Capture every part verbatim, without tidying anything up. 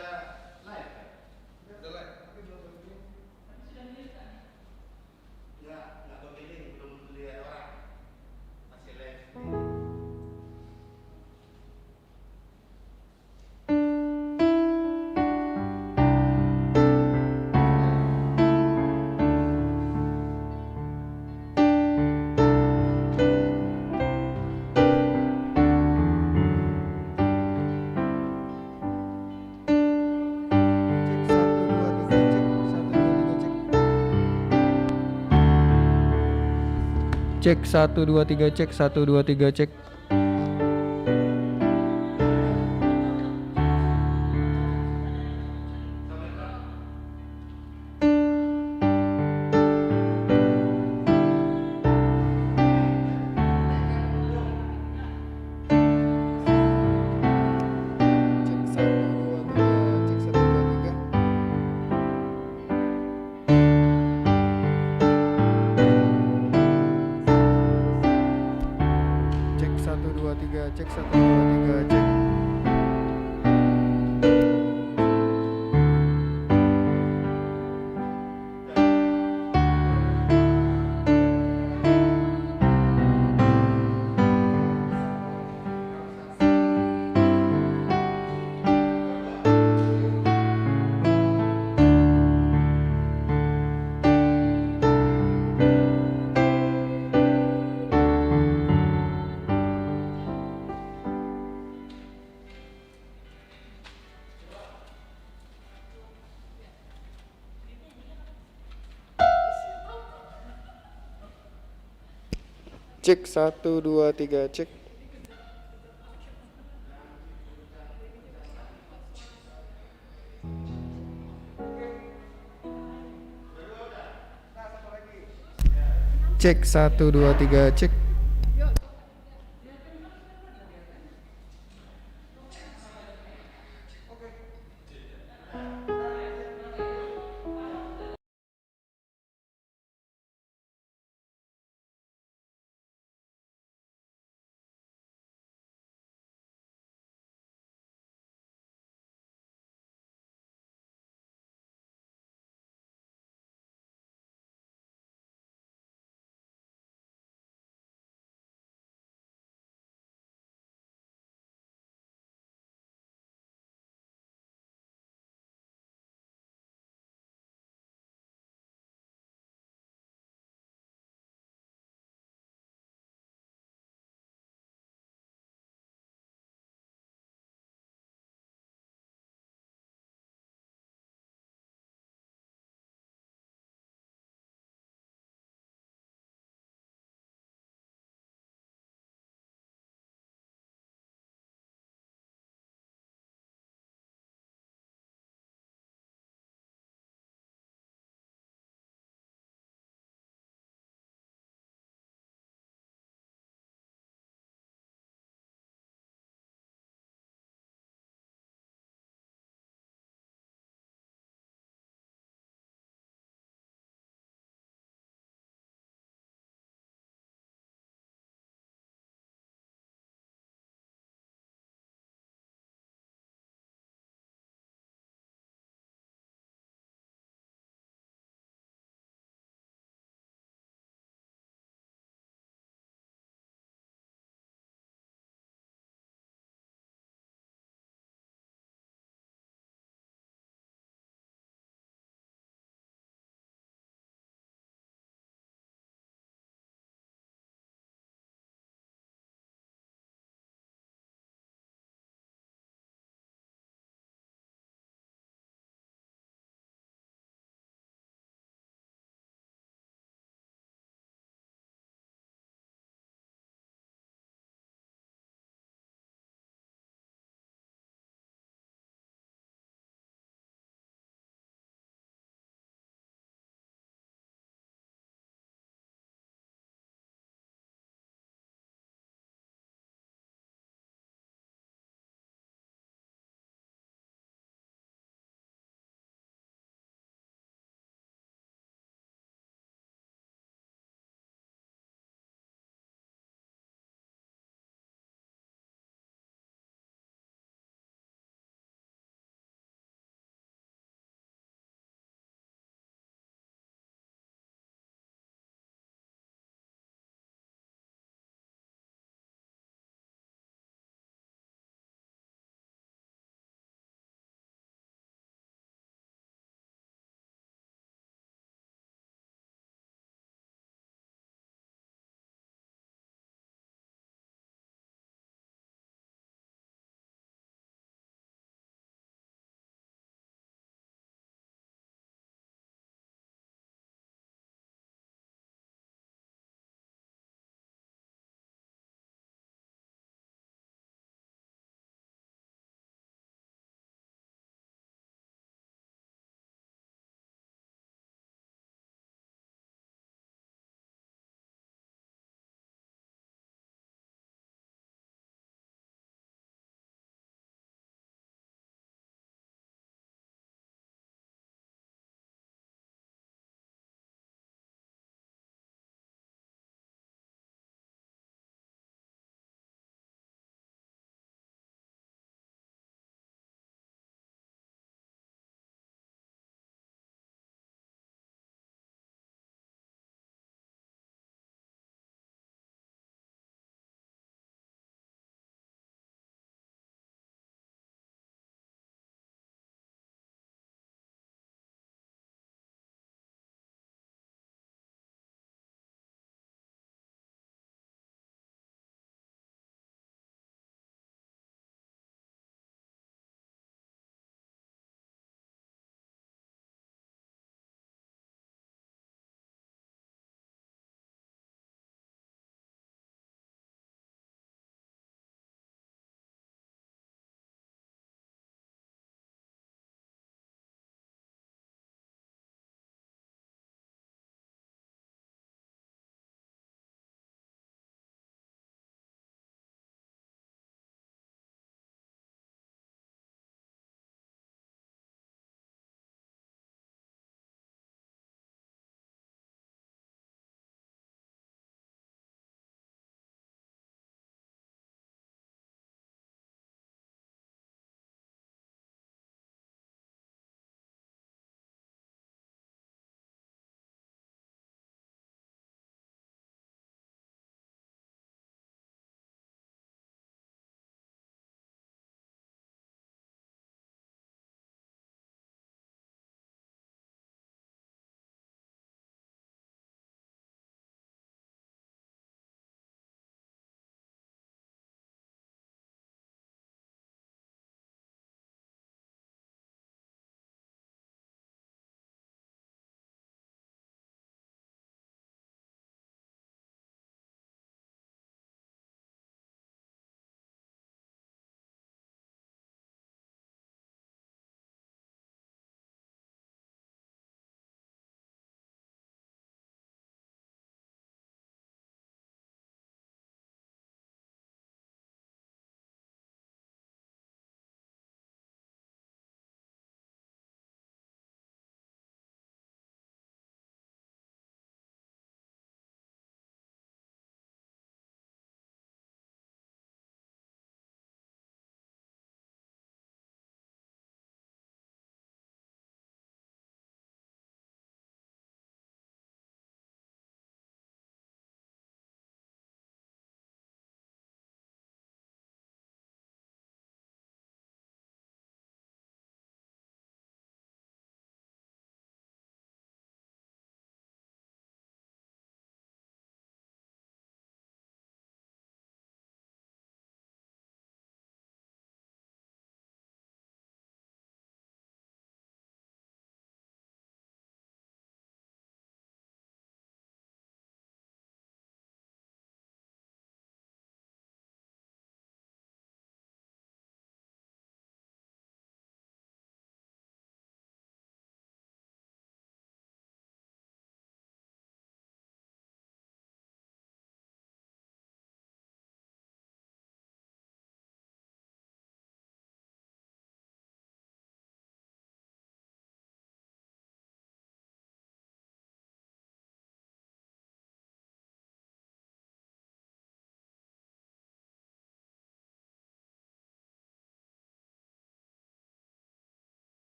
Live, kan? Udah live. Tapi belum begini. Tapi sudah live, kan? Ya, nggak begini, belum lihat orang. Masih live sendiri. Cek, satu, dua, tiga, cek. Satu, dua, tiga, cek. Cek, satu, dua, tiga, cek. Satu, dua, tiga, cek. Cek, satu, dua, tiga, cek, satu, dua, tiga. Cek, satu, dua, tiga, cek, satu, dua, tiga, cek. Cek, satu, dua, tiga, cek. Cek, satu, dua, tiga, cek.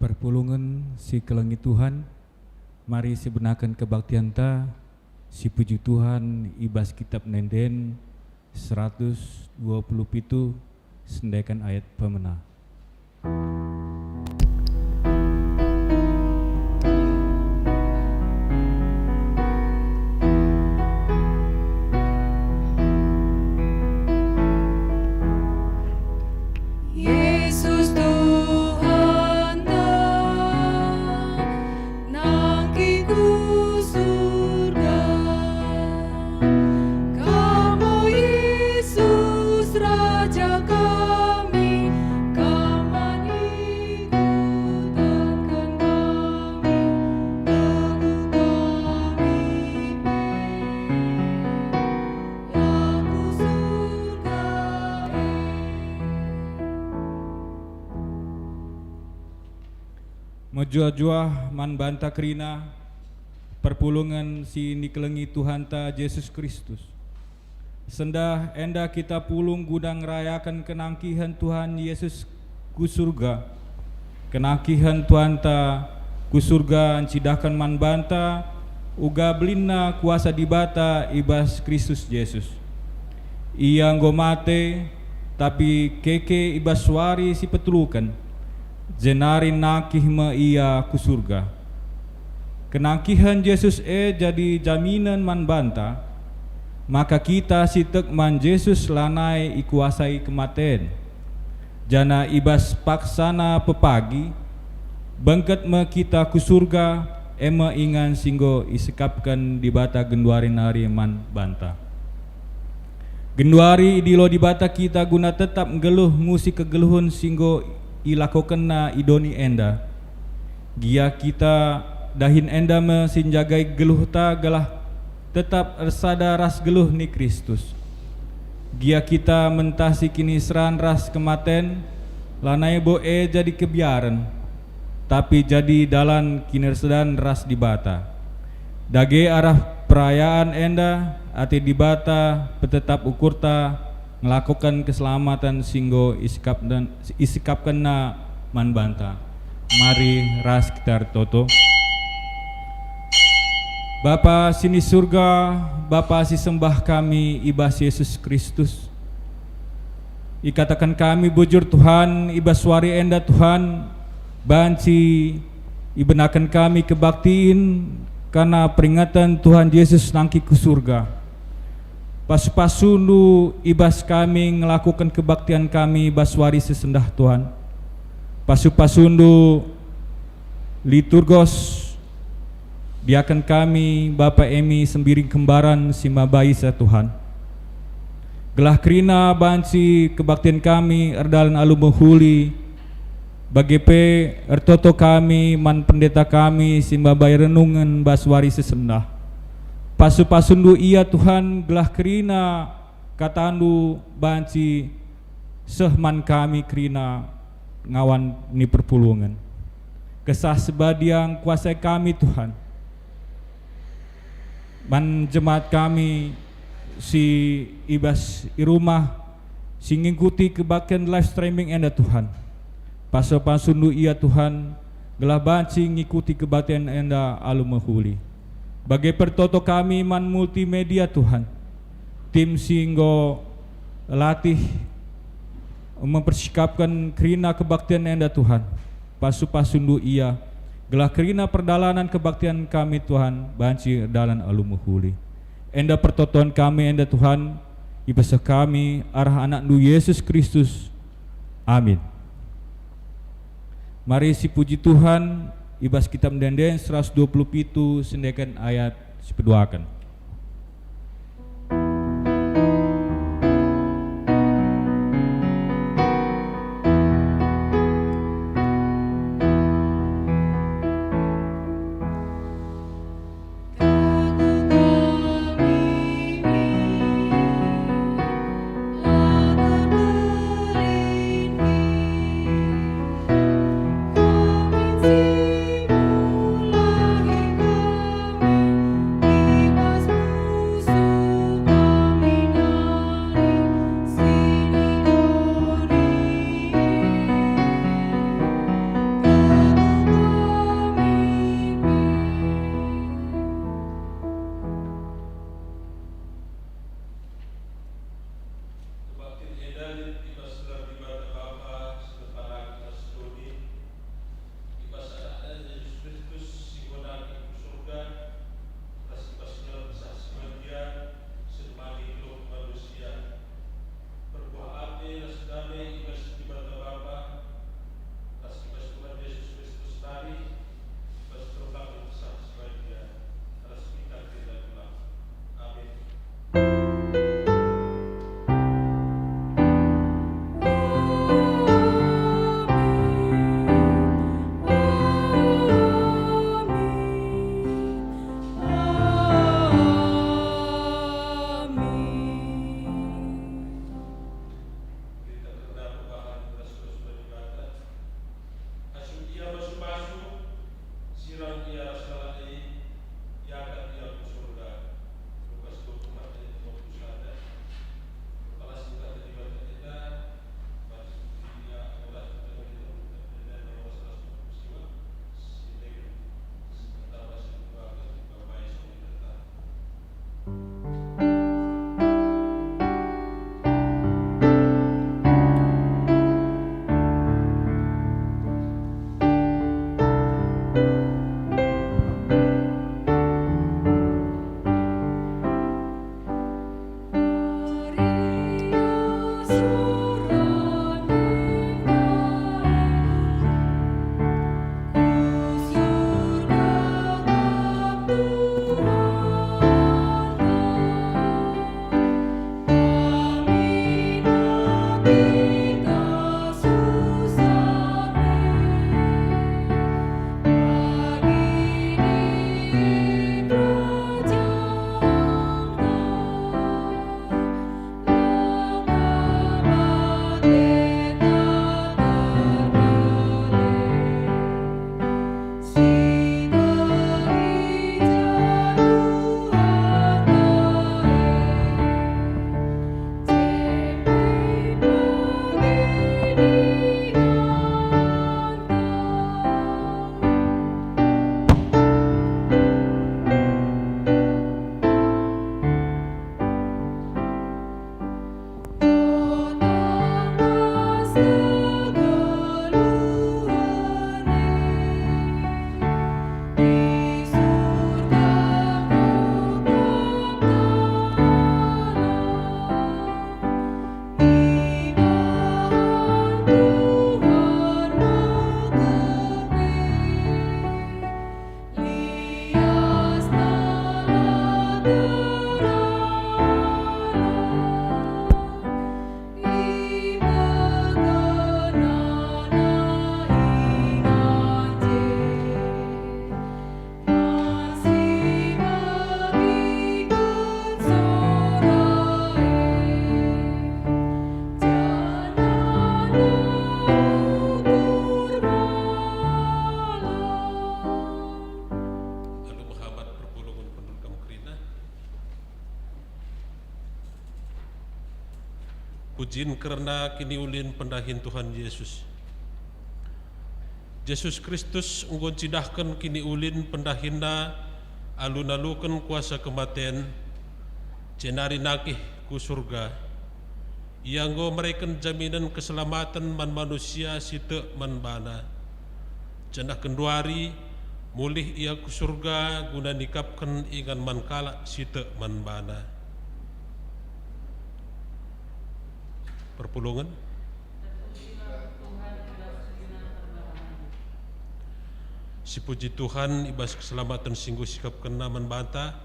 Perpulungen si kelengi Tuhan, mari sibenaken kebaktianta, sipuji Tuhan i bas Kitab Ende-enden seratus dua puluh pitu, sendeken ayat pemena. Yesus Tuhanta, nangkih ku surga. Kam, o Yesus, Raja kami, Kam man ikutken kami, teguh kami pe, la ku surga e. Mejuah-juah man banta kerina, perpulungen si nikelengi Tuhanta Jesus Kristus. Sendah enda kita pulung guna ngerayaken kenangkihen Tuhan Jesus ku surga. Kenangkihen Tuhanta ku surga ncidahken man banta uga belinna kuasa Dibata i bas Kristus Jesus. Ia enggo mate, tapi keke i bas wari si peteluken, jenari nangkih me Ia ku surga. Kenangkihen Jesus e jadi jaminen man banta, maka kita si tek man Jesus lanai ikuasai kematen. Janah i bas paksana pepagi, bengket me kita ku surga, e me ingan si enggo isikapken Dibata genduari nari man banta. Genduari idilo Dibata kita guna tetap nggeluh musi kegeluhen si enggo ilakokenNa i doni enda. Gia kita dahin enda me si njagai geluhta gelah tetap ersada ras geluh ni Kristus. Gia kita mentasi kiniseran ras kematen, lanai bo e jadi kebiaren, tapi jadi dalan kiniseran ras Dibata. Dage arah perayaan enda, ate Dibata petetap ukurta ngelakoken keselamaten si enggo isikapken-, isikapkenNa man banta. Mari ras kita ertoto. Bapa si ni Surga, Bapa si sembah kami i bas Jesus Kristus, ikataken kami bujur, Tuhan, i bas wari enda, Tuhan, banci ibenaken kami kebaktin kerna peringatan Tuhan Jesus nangkih ku surga. Pasu-pasuNdu i bas kami ngelakoken kebaktin kami bas wari si sendah, Tuhan. Pasu-pasuNdu liturgos, diaken kami, Bapa Emi, Sembiring Kembaran si maba Isa, Tuhan. Gelah kerina banci kebaktin kami erdalan alu mehuli, bage pe ertoto kami man pendeta kami si maba renungen bas wari si sendah. Pasu-pasuNdu ia, Tuhan, gelah kerina kataNdu banci seh man kami kerina ngawan ni perpulungen. Kesah si Badia ngkuasai kami, Tuhan. Man jemaat kami si i bas i rumah, si ngikuti kebaktin live streaming enda, Tuhan. Pasu-pasuNdu ia, Tuhan, gelah banci ngikuti kebaktin enda alu mehuli. Bage pe ertoto kami man multimedia, Tuhan. Tim si enggo latih mempersikapken kerina kebaktin enda, Tuhan. Pasu-pasuNdu ia, gelah kerina perdalanen kebaktin kami, Tuhan, banci erdalan alu mehuli. Enda pertoton kami enda, Tuhan, ipeseh kami arah AnakNdu Jesus Kristus. Amin. Mari sipuji Tuhan i bas Kitab Ende-enden seratus dua puluh pitu, sendeken ayat sipeduaken. Sin kerna kiniulin pendahin Tuhan Yesus. Jesus Kristus enggo ncidahken kiniulin pendahinNa alu naluken kuasa kematen, jenari nangkih ku Surga. Ia enggo mereken jaminen keselamaten man manusia si tek man baNa. Janah genduari mulih Ia ku Surga guna nikapken ingan man kalak si tek man baNa. Perpulungen. Sipuji Tuhan, i bas keselamaten si enggo isikapkenNa man banta,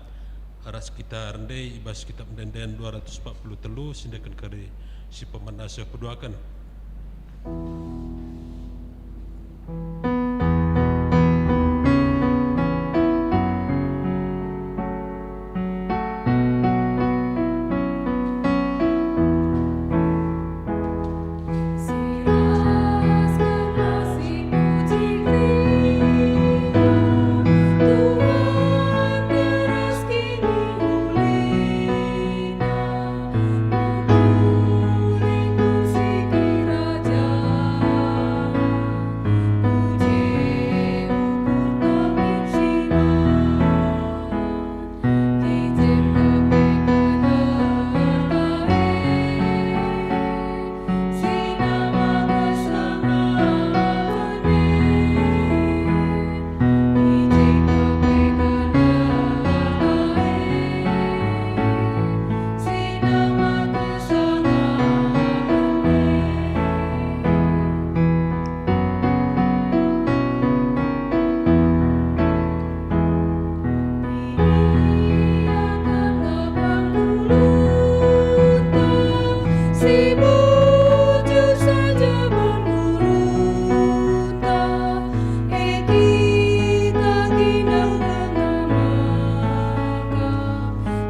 arah kita rende i bas Kitab Ende-enden dua ratus empat puluh telu, si ndeken kari si pemena seh peduaken.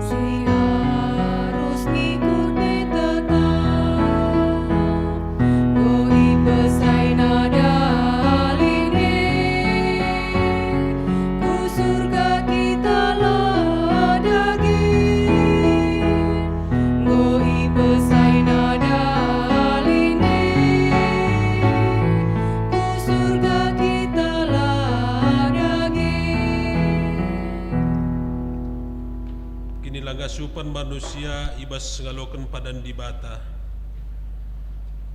Si arus ngikut e tetap, enggo ipesaina dalinna, ku Surga kita la dage. Enggo ipesaina dalinna, ku Surga kita la dage. Kinilangasupen manusia i bas ngaloken padan Dibata.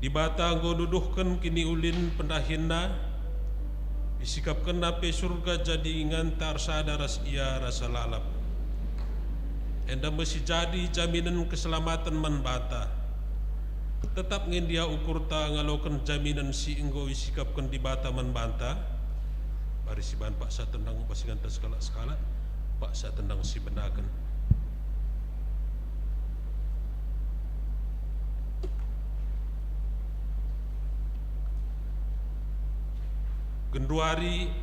Dibata enggo nuduhken kiniulin pendahinNa, isikapkenNa pe Surga jadi inganta ersada ras Ia rasa lalap. Enda me si jadi jaminen keselamaten man banta. Tetap nge ndia ukurta ngaloken jaminen si enggo isikapken Dibata man banta? Mari sibahan paksa tendang bas inganta sekalak-sekalak, paksa tendang sibenaken. Genduari,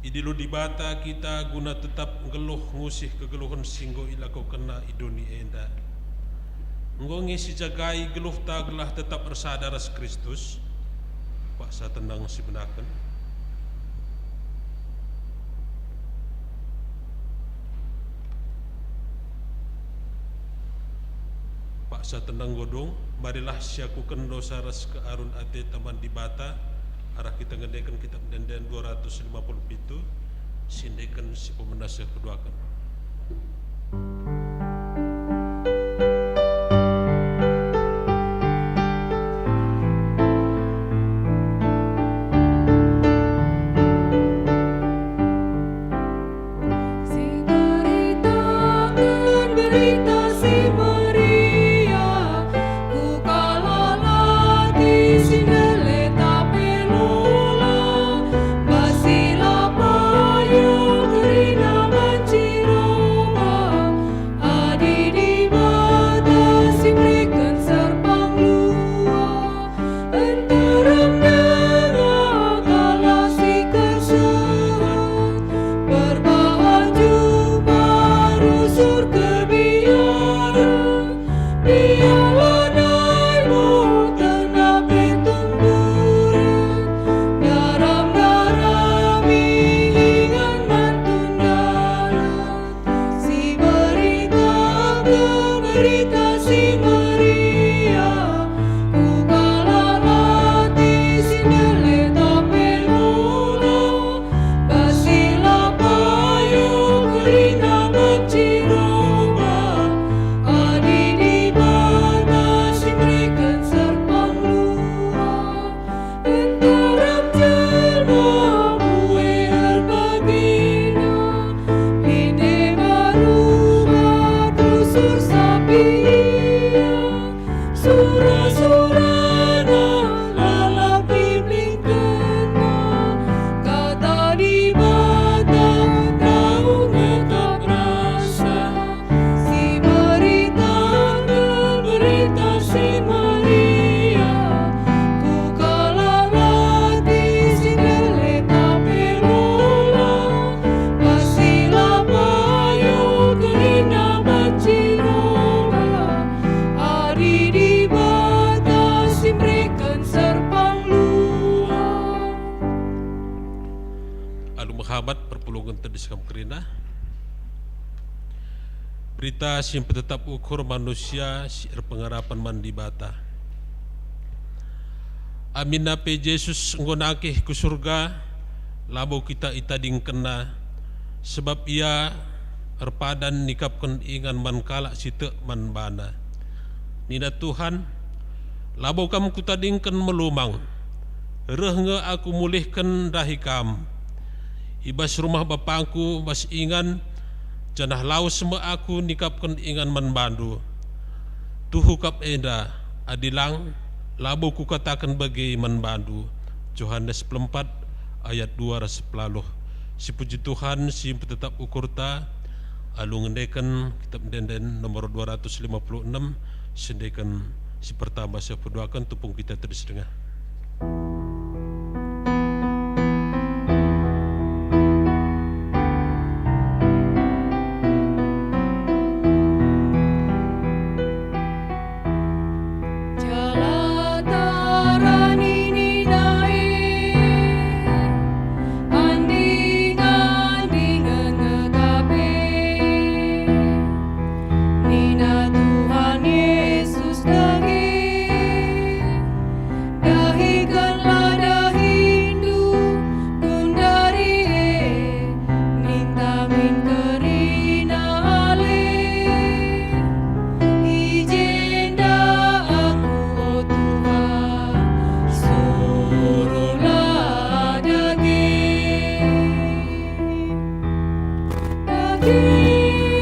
idilo Dibata kita guna tetap nggeluh ngusih kegeluhen si enggo ilakokenNa i doni enda. Enggo nge sijagai geluhta gelah tetap ersada ras Kristus? Paksa tendang sibenaken. Paksa tendang godung, marilah siakuken dosa ras kearun ateta man Dibata, arah kita ngendeken Kitab Ende-enden dua ratus lima puluh pitu, si endeken si pemena seh peduaken. Siberitaken Berita Si Meriah ku kalak lalaki si ndelet ape lola, bas si la payah kerina banci robah. Tedis kam kerina. Berita si mpetetap ukur manusia si erpengarapen man Dibata. Aminna pe Jesus enggo nangkih ku Surga, labo kita itadingkenNa, sebab Ia erpadan nikapken ingan man kalak si tek man baNa. Nina Tuhan, "Labo kam Kutadingken melumang. Reh nge Aku mulihken ndahi kam. I bas rumah BapangKu bas ingan, janah lawes me Aku nikapken ingan man bandu. Tuhu kap enda, adi lang, labo Kukataken bage man bandu." Johanes empat ayat dua ras sepuluh. Sipuji Tuhan, si mpetetap ukurta, alu ngendeken Kitab Ende-enden nomor dua ratus lima puluh enam, siendeken si pertama, sipeduaken tupung kita tedis denga. Jala tarani nina e, anding-andingen nge ka pe. Nina Tuhan Yesus dage, "Dahikenlah dahindu gundari e, ninta min kerina ale. I jenda Aku, o Tuhan, suruhlah dage." Dage,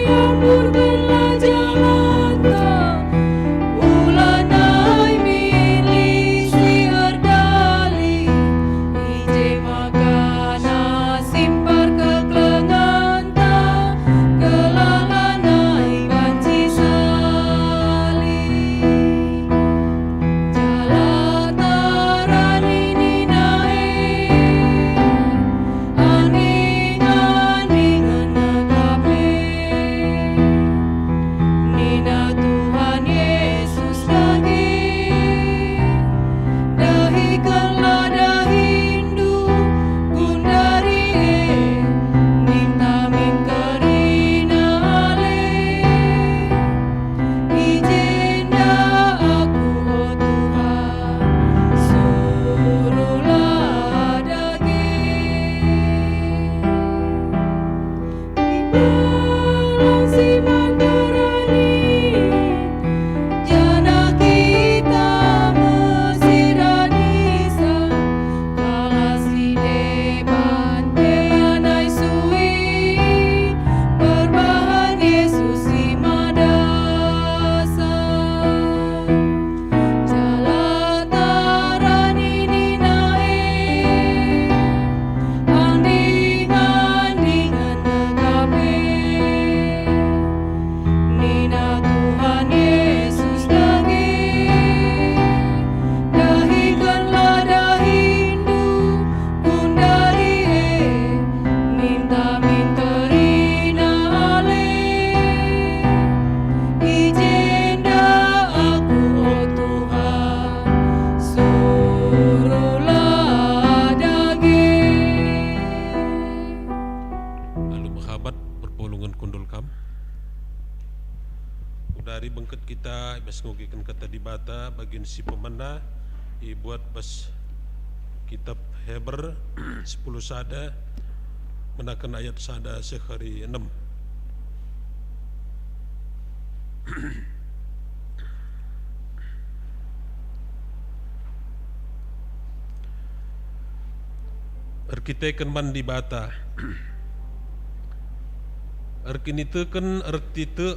amburkenlah jalanta, ula nai min lit si erdalih, i je maka na simpar kekelenganta, gelah la nai banci salih. Jala tarani nina e, anding-andingen nge ka pe. Nina Tuhan Yesus dage, "Dahikenlah dahindu gundari e, ninta min kerina ale. I jenda Aku, o Tuhan, suruhlah dage." Ibalang si man terani, janah kita me si ranisa. Kalak si deban pe lanai suit perbahan Yesus si madasa. Jala tarani nina e, anding-andingen nge ka pe. Nina Tuhan Yesus dage, "Dahikenlah dahindu gundari e, ninta min kerina ale. I jenda Aku, o Tuhan, suruhlah dage." Alu mehabat perpulungen kundul kam. Kudari bengket kita i bas ngogiken Kata Dibata, bagin si pemena ibuat bas Kitab Heber sepuluh sada, menaken ayat sada seh kari enem. Erkiteken man Dibata. Erkiniteken erti tek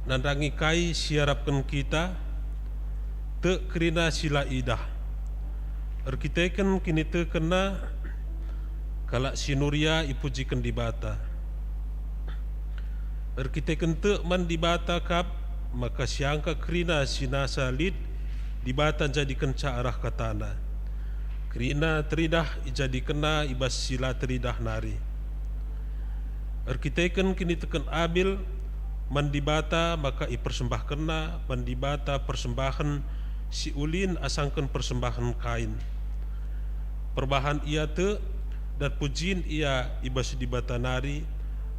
nandangi kai si iarapken kita, tek kerina si la idah. Erkiteken kinitekenna, kalak si nuria ipujiken Dibata. Erkiteken tek man Dibata kap maka siangka kerina si nasa lit Dibata njadikenca arah kataNa. Kerina teridah ijadikenNa i bas si la teridah nari. Erkiteken kiniteken Abil man Dibata maka ipersembahkenna man Dibata persembahen si ulin asangken persembahen Kain. Perbahan ia tek, dat pujin ia i bas Dibata nari,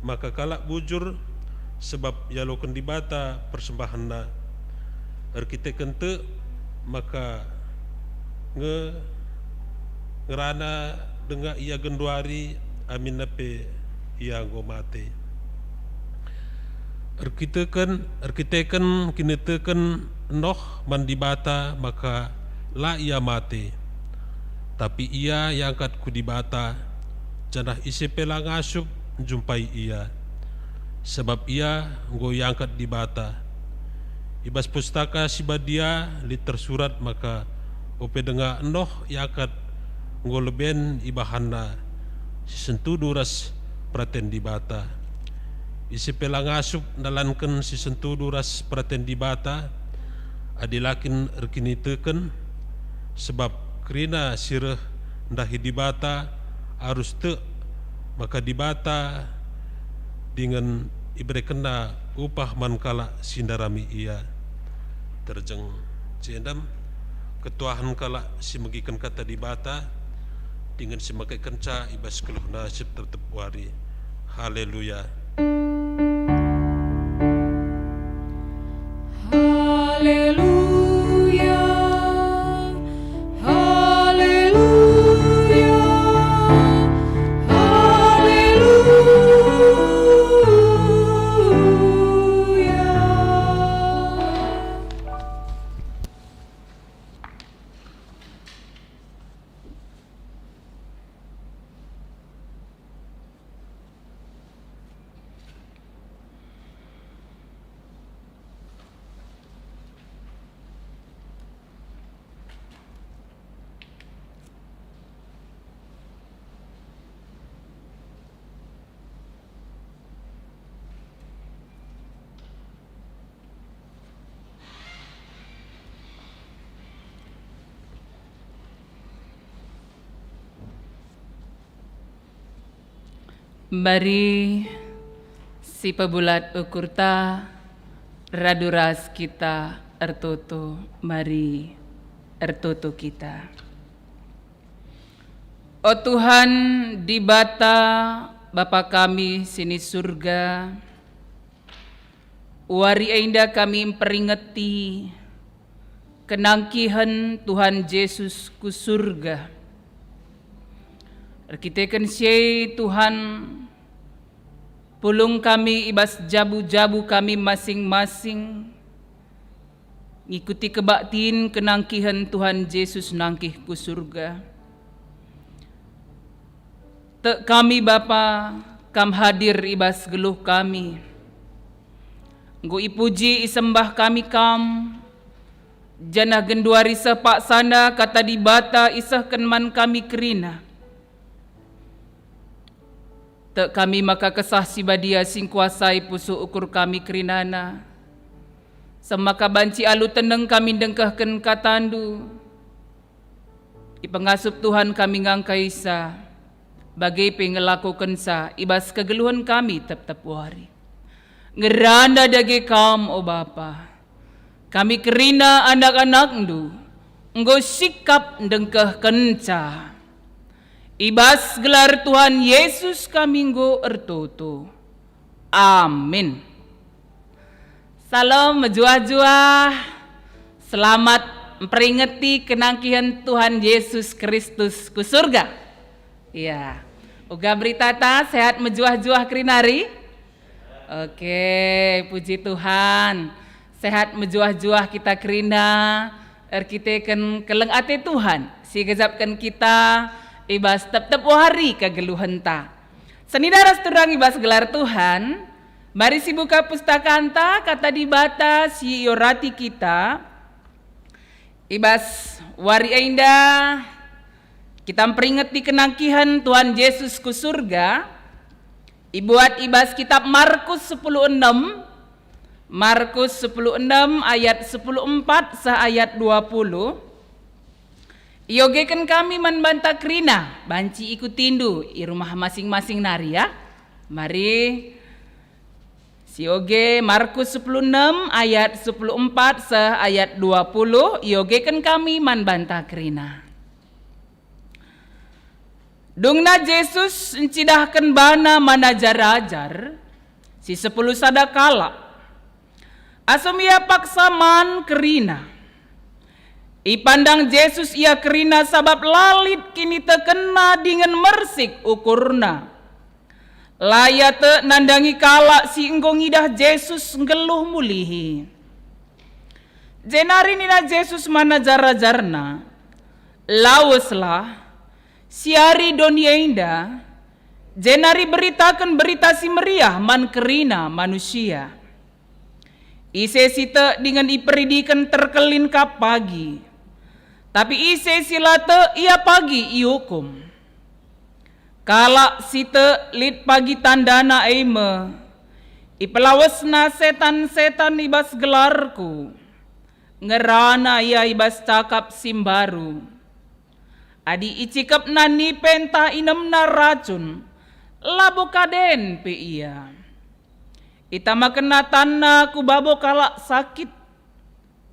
maka kalak bujur, sebab ialoken Dibata persembahenna. Erkiteken tek maka nge-, ngerana denga ia genduari, aminna pe ia enggo mate. Erkiteken, erkiteken kiniteken Noh man Dibata maka la ia mate, tapi ia iangkat ku Dibata, janah ise pe la ngasup njumpai ia, sabap ia enggo iangkat Dibata. I bas Pustaka Si Badia lit tersurat maka ope denga Noh iangkat enggo leben ibahanna si sentudu ras peraten Dibata. Ise pe la ngasup ndalanken si sentudu ras peraten Dibata, adi la kin erkiniteken, sebab kerina si reh ndahi Dibata arus tek maka Dibata dingen iberekenNa upah man kalak si ndarami Ia. Terjeng cendam, ketuahen kalak si megiken Kata Dibata, dingen si makekenca i bas geluhna si tep-tep wari. Haleluya. Haleluya, haleluya, haleluya. Mari sipebulat ukurta, radu ras kita ertoto. Mari ertoto kita. O Tuhan, Dibata, Bapa kami si ni Surga, wari enda kami mperingeti kenangkihen Tuhan Jesus ku Surga. Erkiteken si e, Tuhan, pulung kami i bas jabu-jabu kami masing-masing, ngikuti kebaktin kenangkihen Tuhan Jesus nangkih ku Surga. Tek kami, Bapa, Kam hadir i bas geluh kami. Enggo ipuji, isembah kami Kam, janah genduari seh paksana Kata Dibata isehken man kami kerina. Tek kami maka Kesah Si Badia si ngkuasai pusuh ukur kami kerinana, seh maka banci alu teneng kami ndengkehken KataNdu. Ipengasup Tuhan kami ngangkaisa, bage pe ngelakokenca i bas kegeluhen kami tep-tep wari. Ngerana dage Kam, o Bapa. Kami kerina anak-anakNdu enggo sikap ndengkehkenca. I bas gelar Tuhan Yesus kami enggo ertoto. Amin. Salom mejuah-juah. Selamat mperingeti kenangkihen Tuhan Yesus Kristus ku Surga. Ya. Uga beritata sehat mejuah-juah kerinari? Oke, puji Tuhan. Sehat mejuah-juah kita kerina, erkiteken keleng ate Tuhan, si igejapken kita i bas tep-tep wari kegeluhenta. Senina ras turang i bas gelar Tuhan, mari sibuka pustakanta, Kata Dibata si iorati kita. I bas wari enda, kita mperingeti kenangkihen Tuhan Jesus ku Surga, ibuat i bas kitab Markus sepuluh enem, Markus sepuluh enem ayat sepuluh empat seh ayat dua puluh. Iogeken kami man banta kerina, banci ikutindu i rumah masing-masing nari, ya. Mari, sioge Markus sepuluh enem ayat sepuluh empat seh ayat dua puluh, iogeken kami man banta kerina. Dungna Jesus ncidahken bana man ajar-ajar si sepuluh sada kalak. Asum ia paksa man kerina. Ipandang Jesus ia kerina sabap la lit kinitekenna dingen mersik ukurna. La ia tek nandangi kalak si enggo ngidah Jesus nggeluh mulihi. Jenari nina Jesus man ajar-ajarNa, "Laweslah, siari doni enda, jenari beritaken Berita Si Meriah man kerina manusia. Ise si tek dingen iperidiken terkelin kap pagi, tapi ise si la tek ia pagi iukum. Kalak si tek lit pagi tandana e me, ipelawesna setan-setan i bas gelarKu, ngerana ia i bas cakap si mbaru. Adi icikepna nipe ntah inemna racun, labo kaden pe ia. Itamakenna tanna ku babo kalak sakit,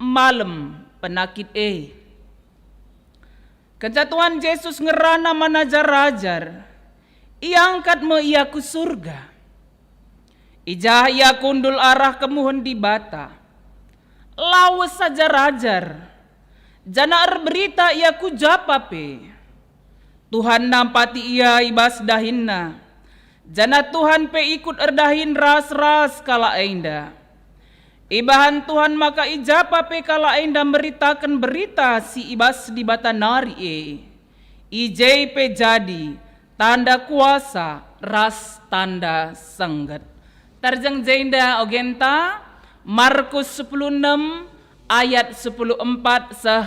malem penakit e." Kenca Tuhan Jesus ngerana man ajar-ajar, iangkat me ia ku Surga. I jah ia kundul arah kemuhen Dibata. Lawes ajar-ajar, janah erberita ia ku japa pe. Tuhan nampati ia i bas dahinna, janah Tuhan pe ikut erdahin ras-ras kalak enda. Ibahan Tuhan maka i japa pe kalak enda meritaken berita si i bas Dibata nari e. I je pe jadi tanda kuasa ras tanda sengget. Terjeng jenda ogenta, Markus sepuluh enem ayat sepuluh empat seh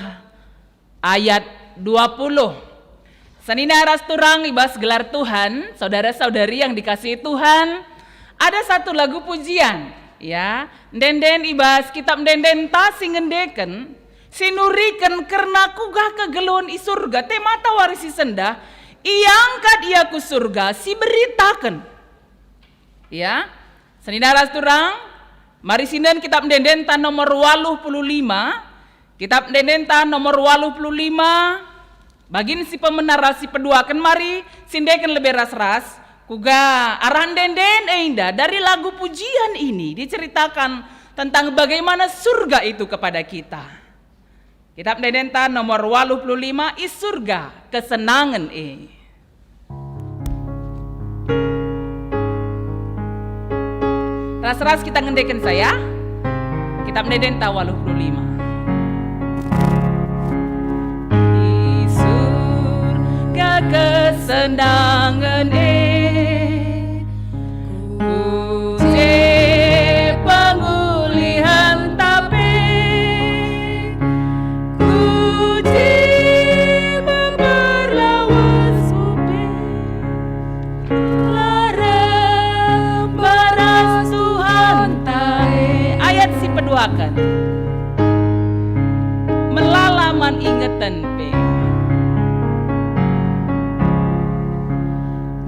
ayat dua puluh. Senina ras turang i bas gelar Tuhan, saudara-saudari yang dikasihi Tuhan, ada satu lagu pujian, ya, ende-enden i bas kitab ende-endenta si ngendeken, si nuriken kerna kuga kegeluhen i Surga, temata wari si sendah, iangkat ia ku Surga, si beritaken. Ya, senina ras turang, mari sinden kitab ende-endenta nomor waluh puluh lima, kitab ende-endenta nomor waluh puluh lima, bagin si pemena ras si peduaken, mari sindeken lebe ras-ras, kuga arah ende-enden enda dari lagu pujian ini diceritakan tentang bagaimana surga itu kepada kita. Kitab ende-endenta nomor waluh puluh lima, I Surga Kesenangen E. Ras-ras kita ngendeken saya. Kitab ende-endenta waluh puluh lima. I surga kesenangen e, ku je pengulihen tapi, ku je memperlawes upe, larang baras Tuhan tae. Ayat si peduaken. Melala man ingeten pe.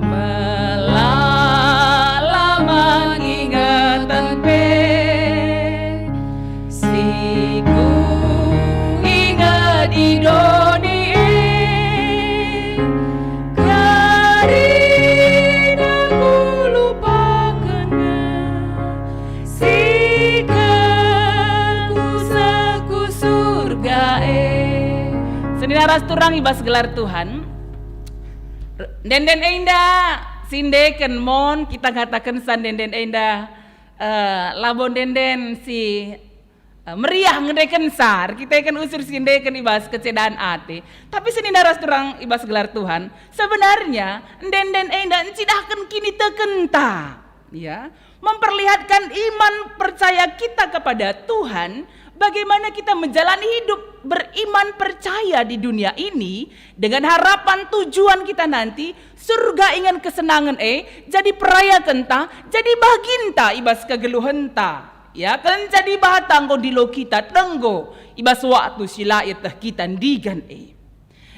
Melala man ingeten pe, si kuinget i doni e, kerina kulupakenna si kekuseku surga e. Senina ras turang i bas gelar Tuhan. Ende-enden enda sindeken mon kita ngatakensa ende-enden enda, eh, labo ende-enden si, eh, meriah ngendekensa, erkiteken usur sindeken i bas kecedan ate. Tapi senina ras turang i bas gelar Tuhan, sebenarnya ende-enden enda ncidahken kinitekenta. Ya, memperlihatkan iman percaya kita kepada Tuhan, bagaimana kita menjalani hidup beriman percaya di dunia ini dengan harapan tujuan kita nanti, surga ingan kesenangen e, jadi perayakenta, jadi baginta i bas kegeluhenta. Ya, kenca Dibata enggo ndilo kita denggo i bas waktu si la ieteh kita ndigan e.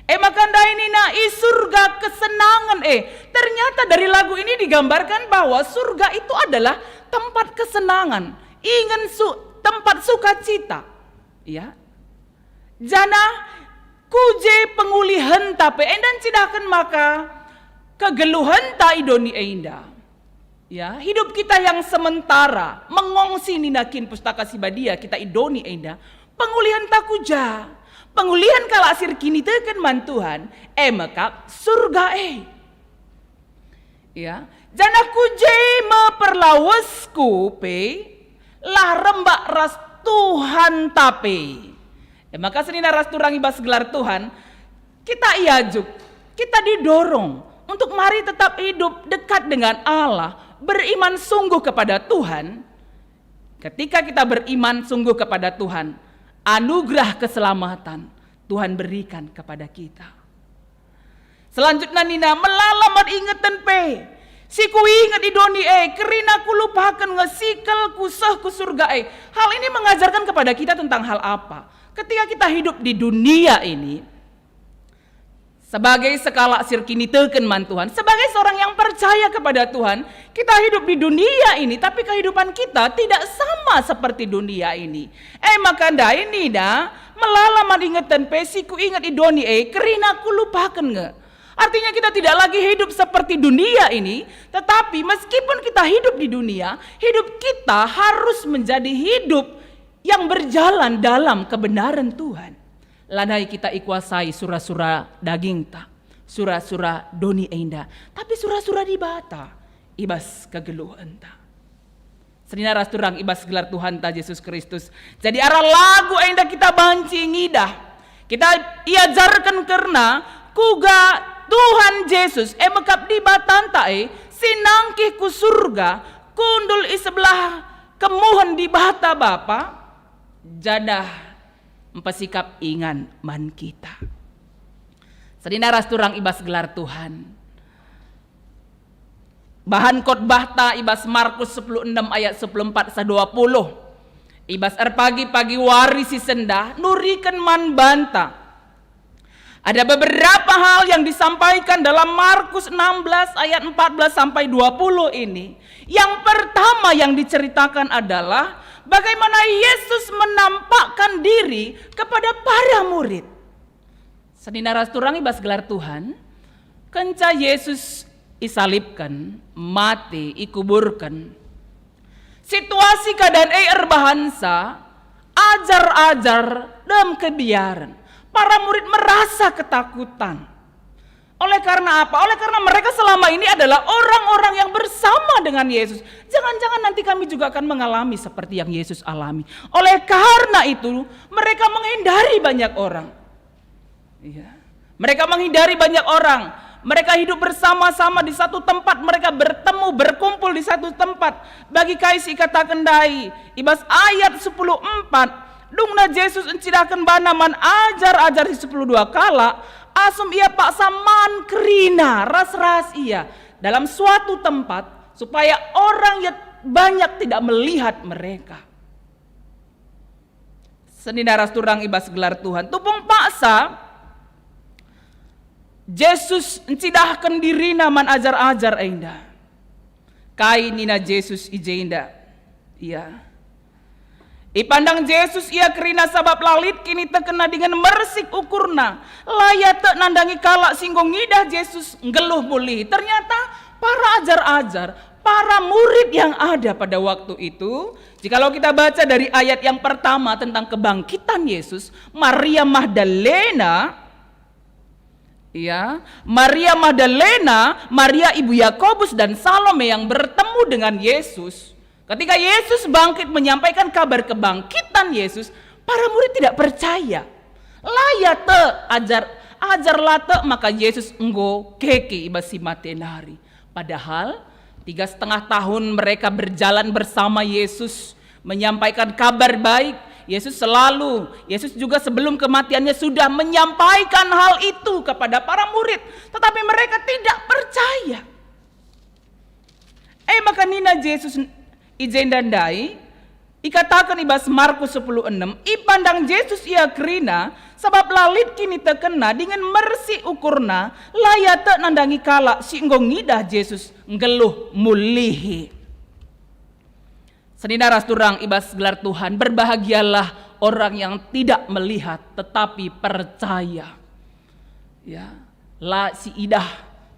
E maka ndai nina, "I surga kesenangen e." Ternyata dari lagu ini digambarkan bahwa surga itu adalah tempat kesenangan, ingen su-, tempat sukacita. Ya. Janah ku je pengulihenta pe enda ncidahken maka Kegeluhenta i doni enda. Ya, hidup kita yang sementara, mengongsi nina kin Pustaka Si Badia kita i doni enda. Pengulihenta ku ja? Pengulihen kalak si erkiniteken man Tuhan, e me kap Surga e. Ya, janah ku je me perlawesku pe, lah rembak ras Tuhanta pe. E maka senina ras turang i bas gelar Tuhan, kita iajuk, kita didorong untuk mari tetap hidup dekat dengan Allah, beriman sungguh kepada Tuhan. Ketika kita beriman sungguh kepada Tuhan, anugerah keselamatan Tuhan berikan kepada kita. Selanjutnya nina, melala man ingeten pe. Si kuinget i doni e, kerina kulupaken nge sikel ku seh ku Surga e. Hal ini mengajarkan kepada kita tentang hal apa? Ketika kita hidup di dunia ini, sebagai sekalak si erkiniteken man Tuhan, sebagai seorang yang percaya kepada Tuhan, kita hidup di dunia ini, tapi kehidupan kita tidak sama seperti dunia ini. E maka ndai nina, melala man ingeten pe si kuinget i doni e, kerina kulupaken nge. Artinya kita tidak lagi hidup seperti dunia ini, tetapi meskipun kita hidup di dunia, hidup kita harus menjadi hidup yang berjalan dalam kebenaran Tuhan. Lanai kita ikuasai sura-sura dagingta, sura-sura doni enda, tapi sura-sura Dibata i bas kegeluhenta. Senina ras turang i bas gelar Tuhanta Jesus Kristus. Jadi arah lagu enda kita banci ngidah. Kita iajarken kerna kuga Tuhan Jesus, e me kap Dibatanta e, si nangkih ku Surga, kundul i sebelah kemuhen Dibata Bapa, janah mpesikap ingan man kita. Senina ras turang i bas gelar Tuhan. Bahan khotbahta i bas Markus sepuluh enem ayat sepuluh empat seh dua puluh. I bas erpagi-pagi wari si sendah, nuriken man banta. Ada beberapa hal yang disampaikan dalam Markus enam belas ayat empat belas sampai dua puluh ini. Yang pertama yang diceritakan adalah bagaimana Yesus menampakkan diri kepada para murid. Senina ras turang i bas gelar Tuhan, kenca Yesus isalibken, mate, ikuburken, situasi keadaan e erbahansa ajar-ajar dem kebiaren. Para murid merasa ketakutan. Oleh karena apa? Oleh karena mereka selama ini adalah orang-orang yang bersama dengan Yesus. Jangan-jangan nanti kami juga akan mengalami seperti yang Yesus alami. Oleh karena itu, mereka menghindari banyak orang. Iya. Mereka menghindari banyak orang. Mereka hidup bersama-sama di satu tempat, mereka bertemu, berkumpul di satu tempat. Bagi kai si ikataken ndai, i bas ayat sepuluh empat, dungna Jesus encidahken bana man ajar-ajar si sepuluh dua kalak, asum ia paksa man kerina ras-ras ia dalam suatu tempat, supaya orang yang banyak tidak melihat mereka. Senina ras turang i bas gelar Tuhan. Tupung paksa, Jesus encidahken dirina man ajar-ajar enda. Kai nina Jesus i jenda? Ia. Ipandang Jesus ia kerina sabap la lit kinitekenna dingen mersik ukurna. La ia tek nandangi kalak si enggo ngidah Jesus nggeluh mulihi. Ternyata para ajar-ajar, para murid yang ada pada waktu itu, jikalau kita baca dari ayat yang pertama tentang kebangkitan Yesus, Maria Magdalena, ya, Maria Magdalena, Maria ibu Yakobus dan Salome yang bertemu dengan Yesus. Ketika Yesus bangkit menyampaikan kabar kebangkitan Yesus, para murid tidak percaya. La ia tek ajar, ajar la tek maka Yesus enggo keke i bas si mate nari. Padahal tiga setengah tahun mereka berjalan bersama Yesus, menyampaikan kabar baik. Yesus selalu, Yesus juga sebelum kematiannya sudah menyampaikan hal itu kepada para murid, tetapi mereka tidak percaya. E maka nina Jesus i jenda ndai, ikataken i bas Markus sepuluh enem, ipandang Jesus ia kerina, sabap la lit kinitekenna dingen mersik ukurna, la ia tek nandangi kalak si enggo ngidah Jesus nggeluh mulihi. Senina ras turang i bas gelar Tuhan, berbahagialah orang yang tidak melihat tetapi percaya. Ya, la si idah,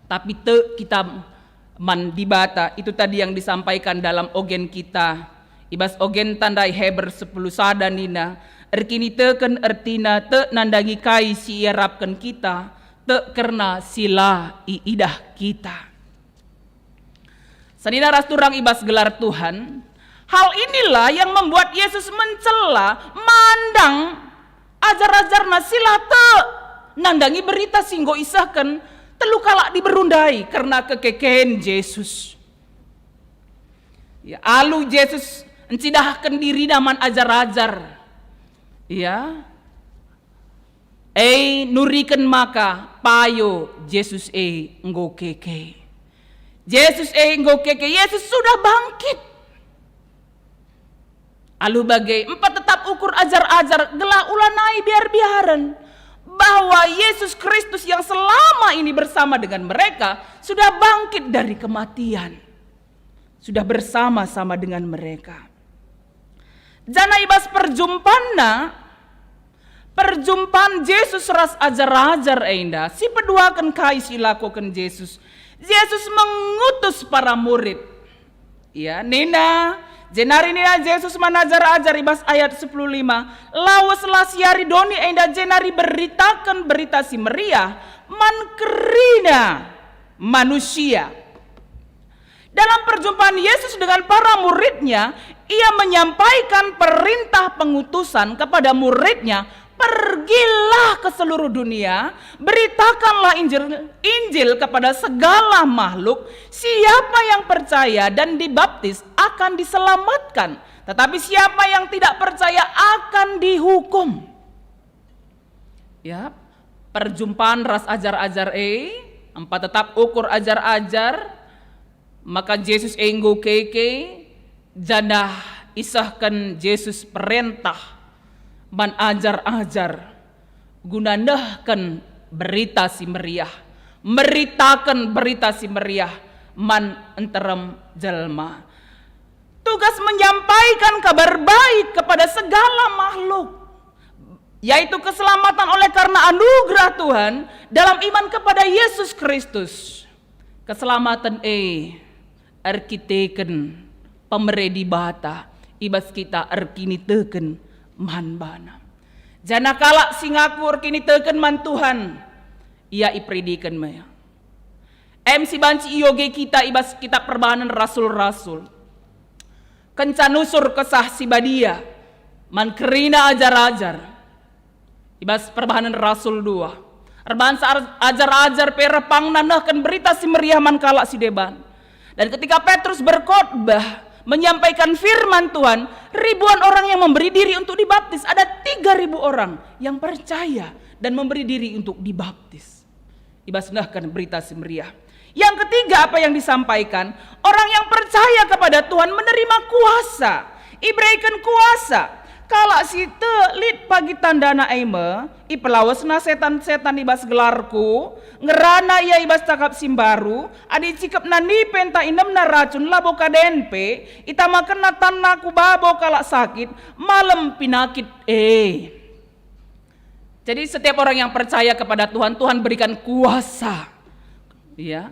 Tapi tek kita man Dibata, itu tadi yang disampaikan dalam ogen kita. I bas ogen tandai Heber sepuluh sada nina, erkiniteken ertina tek nandangi kai si iarapken kita, tek kerna si la iidah kita. Senina ras turang i bas gelar Tuhan, hal inilah yang membuat Yesus mencela, mandang ajar-ajarNa si la tek nandangi berita si enggo isehken telu kalak diberu ndai kerna kekeken Jesus. Ya, alu Jesus ncidahken diriNa man ajar-ajar. Ya. E nuriken maka payo Jesus e enggo keke. Jesus e enggo keke, Jesus sudah bangkit. Alu bage, empat tetap ukur ajar-ajar gelah ulanai biar-biaren bahwa Yesus Kristus yang selama ini bersama dengan mereka sudah bangkit dari kematian. Sudah bersama-sama dengan mereka. Janah i bas perjumpanna, perjumpan Jesus ras ajar-ajar enda, si peduaken kai si ilakoken Jesus. Jesus mengutus para murid. Ya, nina, jenari nina Jesus man ajar-ajar i bas ayat sepuluh lima, "Laweslah siari doni enda jenari beritaken berita si meriah man kerina manusia." Dalam perjumpaan Yesus dengan para muridnya, ia menyampaikan perintah pengutusan kepada muridnya, "Pergilah ke seluruh dunia, beritakanlah Injil, Injil kepada segala makhluk, siapa yang percaya dan dibaptis akan diselamatkan, tetapi siapa yang tidak percaya akan dihukum." Ya, perjumpaan ras ajar-ajar e, empat tetap ukur ajar-ajar, maka Jesus e enggo keke, janah isehken Jesus perentah man ajar-ajar guna nehken berita si meriah, meritaken berita si meriah man nterem jelma. Tugas menyampaikan kabar baik kepada segala makhluk, yaitu keselamatan oleh karena anugerah Tuhan dalam iman kepada Yesus Kristus. Keselamatan e erkiteken pemere Dibata i bas kita erkiniteken man baNa. Janah kalak si ngaku erkiniteken man Tuhan, ia iperidiken me. Em si banci ioge kita i bas kitab Perbahanen Rasul-Rasul. Kenca nusur Kesah Si Badia man kerina ajar-ajar. I bas Perbahanen Rasul dua. Erbahanca ar-, ajar-ajar pe reh pangna nehken berita si meriah man kalak si deban. Dan ketika Petrus berkhotbah, menyampaikan firman Tuhan, ribuan orang yang memberi diri untuk dibaptis. Ada tiga ribu orang yang percaya dan memberi diri untuk dibaptis. I bas nehken berita si meriah. Yang ketiga, apa yang disampaikan? Orang yang percaya kepada Tuhan menerima kuasa, ibereken kuasa. Kalak si tek lit pagi tandana e me, ipelawesna setan-setan i bas gelarku, ngerana ia i bas cakap si mbaru, adi icikepna nipe ntah inemna racun labo kaden pe, itamakenna tanna ku babo kalak sakit, malem pinakit e. Jadi setiap orang yang percaya kepada Tuhan, Tuhan berikan kuasa. Ya.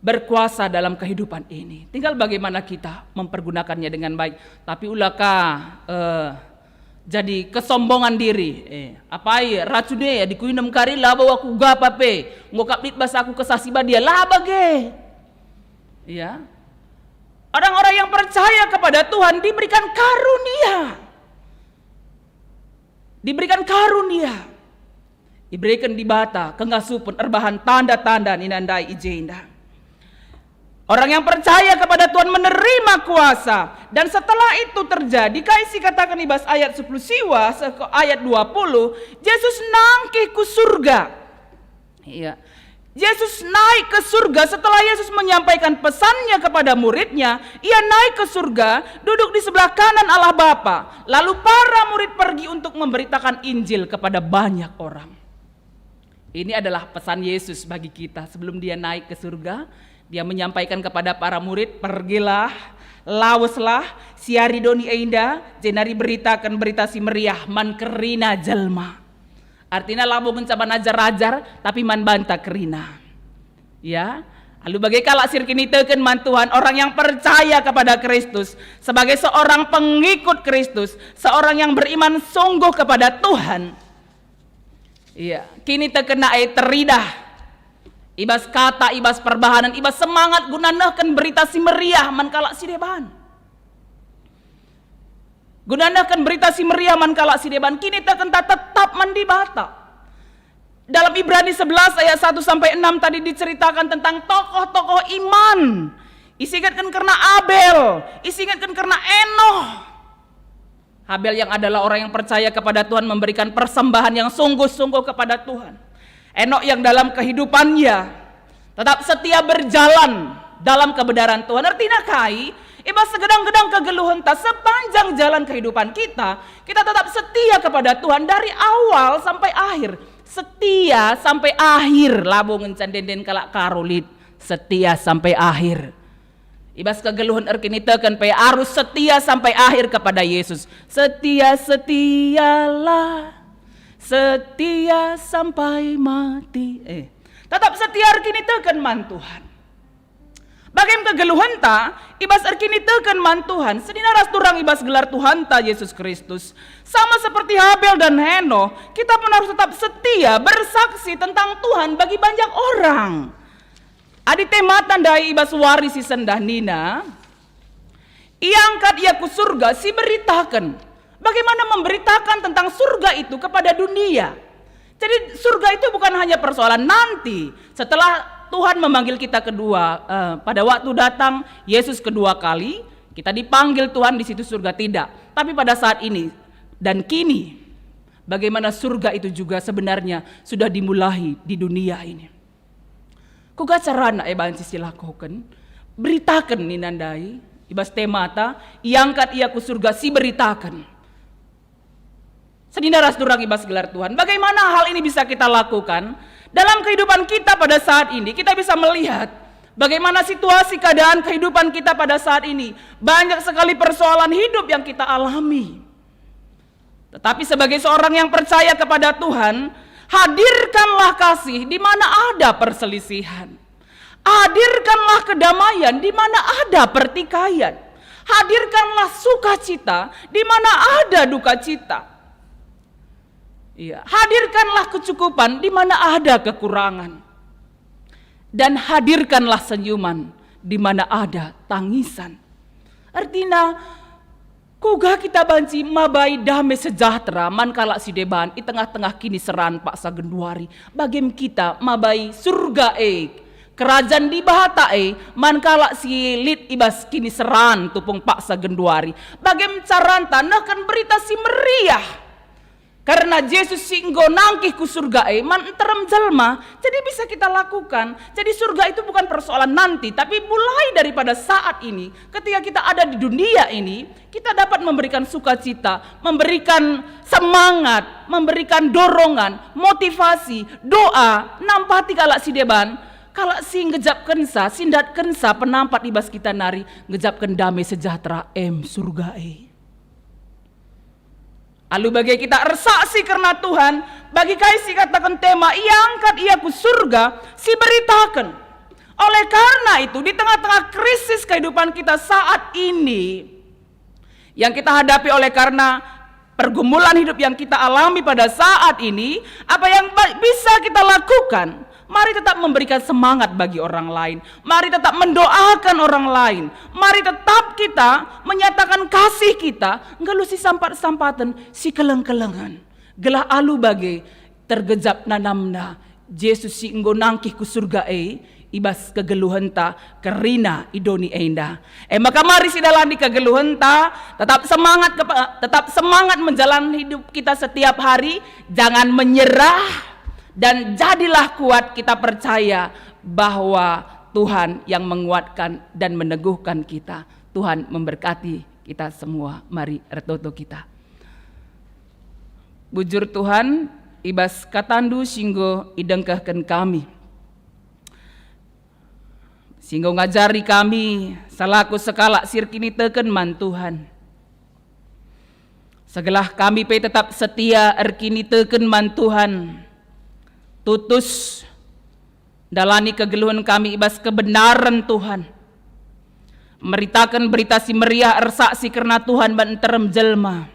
Berkuasa dalam kehidupan ini. Tinggal bagaimana kita mempergunakannya dengan baik. Tapi ulaka, eh, jadi kesombongan diri. Eh, apai racun e adi kuinem kari labo aku gapa pe. Enggo kap lit bas aku Kesah Si Badia. La bage. Ya. Orang-orang yang percaya kepada Tuhan diberikan karunia. Diberikan karunia. Ibereken Dibata kengasupen erbahan tanda-tanda nina ndai i jenda. Orang yang percaya kepada Tuhan menerima kuasa. Dan setelah itu terjadi, kai si kataken i bas ayat sepuluh siwa seh ku ayat dua puluh, Jesus nangkih ku surga. Iya. Jesus naik ke surga. Setelah Yesus menyampaikan pesannya kepada muridnya, ia naik ke surga, duduk di sebelah kanan Allah Bapa. Lalu para murid pergi untuk memberitakan Injil kepada banyak orang. Ini adalah pesan Yesus bagi kita. Sebelum dia naik ke surga, dia menyampaikan kepada para murid, "Pergilah, laweslah, siari doni enda, jenari beritaken berita si meriah man kerina jelma." Artina labo ngenca man ajar-ajar, tapi man banta kerina. Ya, alu bage kalak si erkiniteken man Tuhan, orang yang percaya kepada Kristus, sebagai seorang pengikut Kristus, seorang yang beriman sungguh kepada Tuhan. Iya, kinitekenna e teridah i bas kata, i bas perbahanen, i bas semangat guna nehken berita si meriah man kalak si deban. Guna nehken berita si meriah man kalak si deban, kinitekenta tetap man Dibata. Dalam Ibrani sebelas ayat satu sampai enam tadi diceritakan tentang tokoh-tokoh iman. Isingetken kerna Abel, isingetken kerna Enoh. Habel yang adalah orang yang percaya kepada Tuhan memberikan persembahan yang sungguh-sungguh kepada Tuhan. Enok yang dalam kehidupannya tetap setia berjalan dalam kebenaran Tuhan. Ertina kai? I bas segedang-gedang kegeluhenta sepanjang jalan kehidupan kita, kita tetap setia kepada Tuhan dari awal sampai akhir. Setia sampai akhir, labo ngenca ende-enden kalak Karolit. Setia sampai akhir. I bas kegeluhen erkiniteken pe arus setia sampai akhir kepada Yesus. Setia, setialah, setia sampai mati. Eh, tetap setia erkiniteken man Tuhan. Bagem kegeluhenta, i bas erkiniteken man Tuhan, senina ras turang i bas gelar Tuhanta Yesus Kristus. Sama seperti Habel dan Henoh, kita pun harus tetap setia bersaksi tentang Tuhan bagi banyak orang. Adi temata ndai i bas wari si sendah nina, "Iangkat ia ku surga si beritaken." Bagaimana memberitakan tentang surga itu kepada dunia? Jadi surga itu bukan hanya persoalan nanti setelah Tuhan memanggil kita kedua, eh, pada waktu datang Yesus kedua kali, kita dipanggil Tuhan di situ surga tidak. Tapi pada saat ini dan kini, bagaimana surga itu juga sebenarnya sudah dimulai di dunia ini. Kuga carana e banci silakoken? Beritaken nina ndai, i bas temata, "Iangkat ia ku surga si beritaken." Senina ras turang i bas gelar Tuhan. Bagaimana hal ini bisa kita lakukan? Dalam kehidupan kita pada saat ini, kita bisa melihat bagaimana situasi keadaan kehidupan kita pada saat ini. Banyak sekali persoalan hidup yang kita alami. Tetapi sebagai seorang yang percaya kepada Tuhan, hadirkanlah kasih di mana ada perselisihan. Hadirkanlah kedamaian di mana ada pertikaian. Hadirkanlah sukacita di mana ada duka cita. Iya, hadirkanlah kecukupan di mana ada kekurangan. Dan hadirkanlah senyuman di mana ada tangisan. Ertina, kuga kita banci mabai dame sejahtera man kalak si deban i tengah-tengah kiniseran paksa genduari, bagem kita mabai surga e, Kerajaan Dibata e, man kalak si lit i bas kiniseran tupung paksa genduari. Bagem caranta nehken berita si meriah. Karena Jesus si enggo nangkih ku surga e man nterem jelma, jadi bisa kita lakukan. Jadi surga itu bukan persoalan nanti, tapi mulai daripada saat ini, ketika kita ada di dunia ini, kita dapat memberikan sukacita, memberikan semangat, memberikan dorongan, motivasi, doa, nampati kalak si deban, kalak si ngejapkensa, si ndatkensa penampat i bas kita nari, ngejapken dame sejahtera em surga e. Alu bage kita ersaksi kerna Tuhan, bagi kai si kataken tema, "Iangkat ia ku surga," si beritaken. Oleh karena itu, di tengah-tengah krisis kehidupan kita saat ini, yang kita hadapi oleh karena pergumulan hidup yang kita alami pada saat ini, apa yang ba-, bisa kita lakukan? Mari tetap memberikan semangat bagi orang lain. Mari tetap mendoakan orang lain. Mari tetap kita menyatakan kasih kita, nggeluh si sampat-sampaten, si keleng-kelengen. Gelah alu bage tergejap nanamna Jesus si enggo nangkih ku surga e, i bas kegeluhenta kerina i doni enda. E maka mari sidalani kegeluhenta, tetap semangat kepa-, tetap semangat menjalani hidup kita setiap hari, jangan menyerah, dan jadilah kuat, kita percaya bahwa Tuhan yang menguatkan dan meneguhkan kita. Tuhan memberkati kita semua. Mari ertoto kita. Bujur Tuhan, i bas kataNdu si enggo idengkehken kami, si enggo ngajari kami selaku sekalak si erkiniteken man Tuhan. Segelah kami pe tetap setia erkiniteken man Tuhan, tutus Ndalani kegeluhen kami i bas kebenaren, Tuhan. Meritaken Berita Si Meriah, ersaksi kerna Tuhan ban nterem jelma.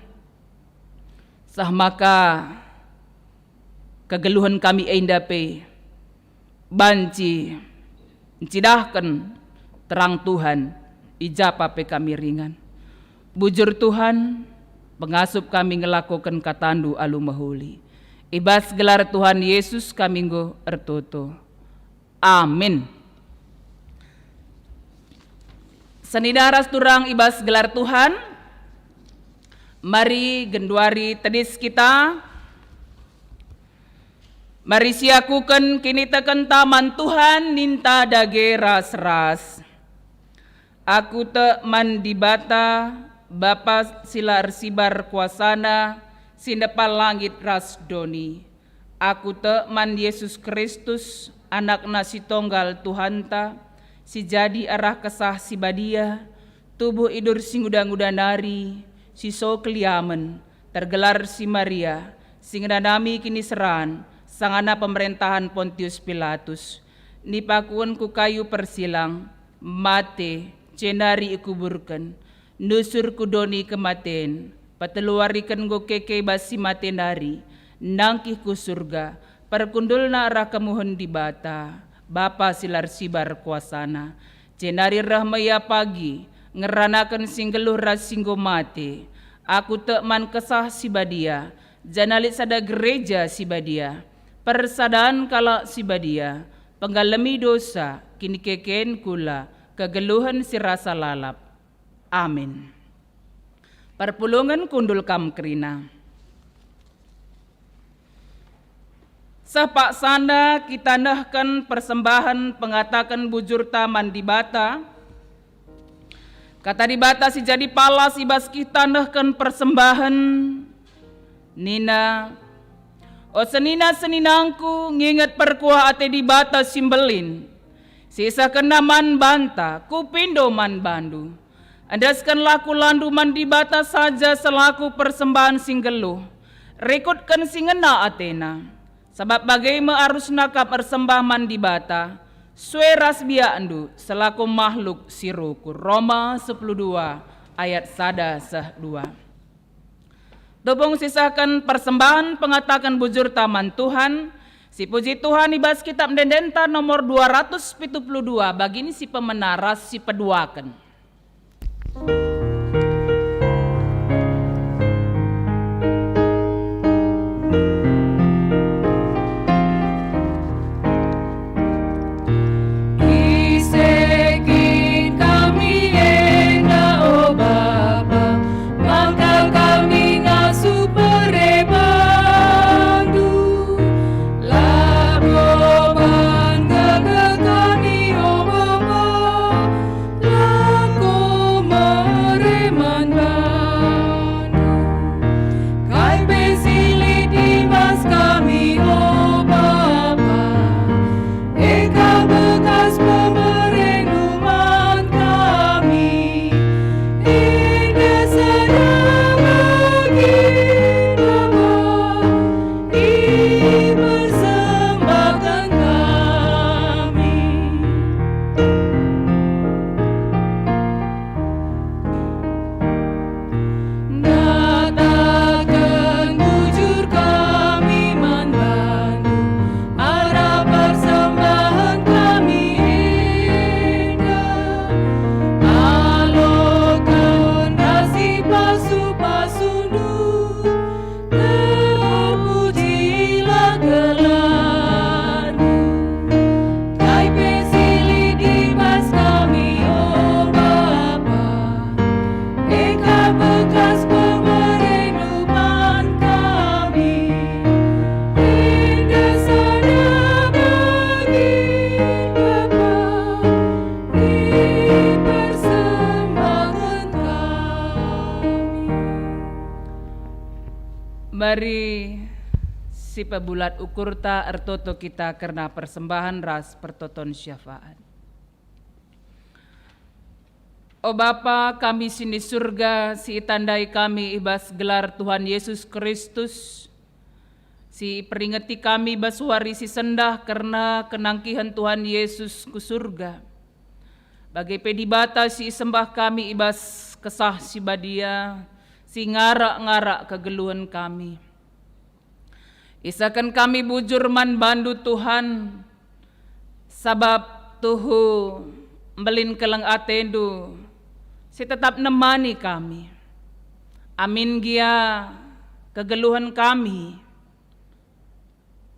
Seh maka kegeluhen kami enda pe banci ncidahken terang Tuhan i japa pe kami ringan. Bujur Tuhan, pengasup kami ngelakoken kataNdu alu mehuli. I bas gelar Tuhan Yesus kami enggo ertoto. Amin. Senina ras turang i bas gelar Tuhan, mari genduari tedis kita. Mari siakuken kinitekenta man Tuhan, ninta dage ras-ras. Aku tek man Dibata, Bapa si la ersibar kuasaNa, si nepa langit ras doni. Aku tek man Jesus Kristus, AnakNa si Tonggal Tuhanta, si jadi arah Kesah Si Badia, tubuh idur si nguda-nguda nari, si so keliamen, tergelar si Maria, si ngenanami kiniseran, sangana pemerentahen Pontius Pilatus. Nipakuen ku kayu persilang, mate, jenari ikuburken, nusur ku doni kematen, peteluariken enggo keke bas si mate nari, nangkih ku Surga, perkundulna arah kemuhen Dibata, Bapa si la ersibar kuasaNa. Jenari reh me Ia pagi, ngeranaken si nggeluh ras si enggo mate. Aku tek man Kesah Si Badia, janah lit sada gereja si badia, persadan kalak si badia, penggalemi dosa, kinikeken kula, kegeluhen si rasa lalap. Amin. Perpulungen kundul kam kerina. Seh paksana kita nehken persembahen pengataken bujurta man Dibata. Kata Dibata si jadi palas i bas kita nehken persembahen, nina, "O senina-seninangku, nginget perkuah ate Dibata si mbelin, si isehkenNa man banta, kupindo man bandu. Endeskenlah kulandu man Dibata saja selaku persembahen si nggeluh, rikutken si ngena ateNa. Sabap bage me arusna kam ersembah man Dibata, sue ras biakndu selaku mahluk si rukur." Roma sepuluh dua ayat sada seh dua. Tupung sisehken persembahen pengataken bujurta man Tuhan, sipuji Tuhan i bas Kitap Ende-endenta nomor dua ratus pitu puluh dua, bagin si pemena ras si peduaken. Ise kin kami enda, o Bapa, maka kami ngasup bere bandu? Labo bangga kami, o Bapa, lako mere man bandu. Kai pe si lit i bas kami, o Bapa, e ka bekas pemerendu man kami. Enda sada bagin, Bapa, ipersembahken kami. Ngataken bujur kami man bandu, arah persembahen kami enda, aloken ras sipasu-pasundu, terpujilah gelarNdu. Kai pe si lit i bas kami, o Bapa, e ka bekas pemerendu man kami. Enda sada bagin, Bapa, ipersembahken kami. Mari sipebulat ukurta, ertoto kita kerna persembahen ras pertoton syafaat. O Bapa kami si ni Surga, si itandai kami i bas gelar Tuhan Yesus Kristus, Si iperingeti kami bas wari si sendah kerna kenangkihen Tuhan Yesus ku surga. Bage pe Dibata si isembah kami i bas Kesah Si Badia, si ngarak-ngarak kegeluhen kami. Isehken kami bujur man bandu, Tuhan, sabap tuhu mbelin keleng atendu si tetap nemani kami. Amin gia kegeluhen kami.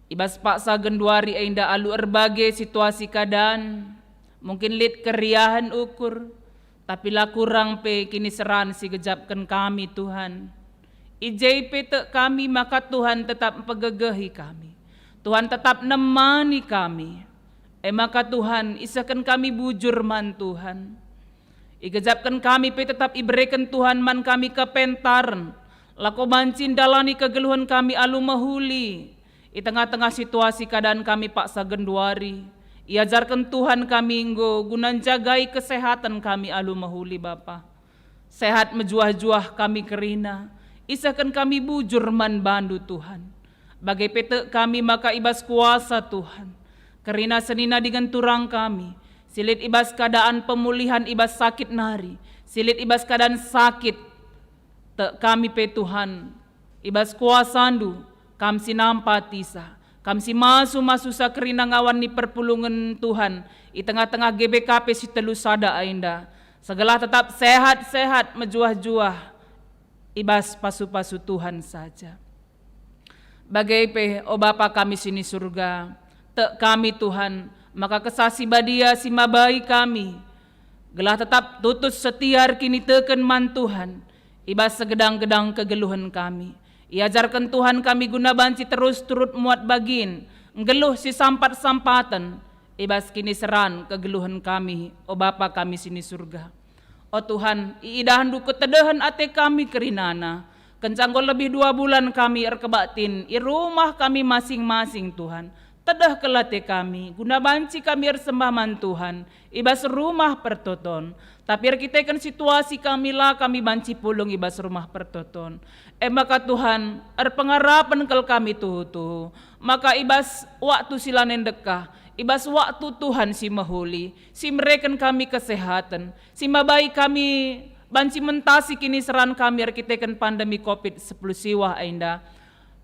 I bas paksa genduari enda alu erbage situasi keadaan, mungkin lit keriahen ukur, tapi la kurang pe kiniseran si gejapken kami, Tuhan. I je pe tek kami maka Tuhan tetap mpegegehi kami. Tuhan tetap nemani kami. E maka Tuhan, isehken kami bujur man Tuhan. Igejapken kami pe tetap ibereken Tuhan man kami kepentaren, lako banci ndalani kegeluhen kami alu mehuli. I tengah-tengah situasi keadaan kami paksa genduari, iajarken Tuhan kami enggo guna njagai kesehaten kami alu mehuli, Bapa. Sehat mejuah-juah kami kerina, isehken kami bujur man bandu, Tuhan. Bage pe tek kami maka i bas kuasa Tuhan, kerina senina dingen turang kami, si lit i bas keadaan pemulihan i bas sakit nari, si lit i bas keadaan sakit, tek kami pe Tuhan, i bas kuasandu, kam si nampatisa, kam si masu-masusa kerina ngawan ni perpulungen Tuhan, i tengah-tengah G B K P si telu sada enda, segelah tetap sehat-sehat mejuah-juah i bas pasu-pasu Tuhan saja. Bage pe, o Bapa kami si ni Surga, tek kami, Tuhan, maka Kesah Si Badia si mabai kami, gelah tetap tutus setia erkiniteken man Tuhan i bas segedang-gedang kegeluhen kami. Iajarken Tuhan kami guna banci terus turut muat bagin, nggeluh si sampat-sampaten i bas kiniseran kegeluhen kami, o Bapa kami si ni Surga. O Tuhan, iidahndu ketedehen ate kami kerinana. Kenca enggo lebih dua bulan kami erkebaktin i rumah kami masing-masing, Tuhan. Tedeh kal ate kami, guna banci kami ersembah man Tuhan i bas rumah pertoton. Tapi erkiteken situasi kami la kami banci pulung i bas rumah pertoton. E maka Tuhan, erpengarapen kal kami tuhu-tuhu. Maka i bas waktu si lanai ndekah, i bas waktu Tuhan si mehuli, si mereken kami kesehaten, si mabai kami banci mentasi kiniseran kami erkiteken pandemi covid sepuluh siwah enda.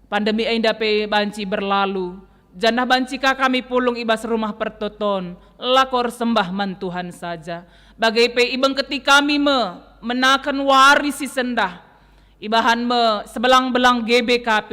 Pandemi enda pe banci berlalu, janah banci ka kami pulung i bas rumah pertoton, lako ersembah man Tuhan saja. Bage pe ibengketi kami me menaken wari si sendah. Ibahan me sebelang-belang G B K P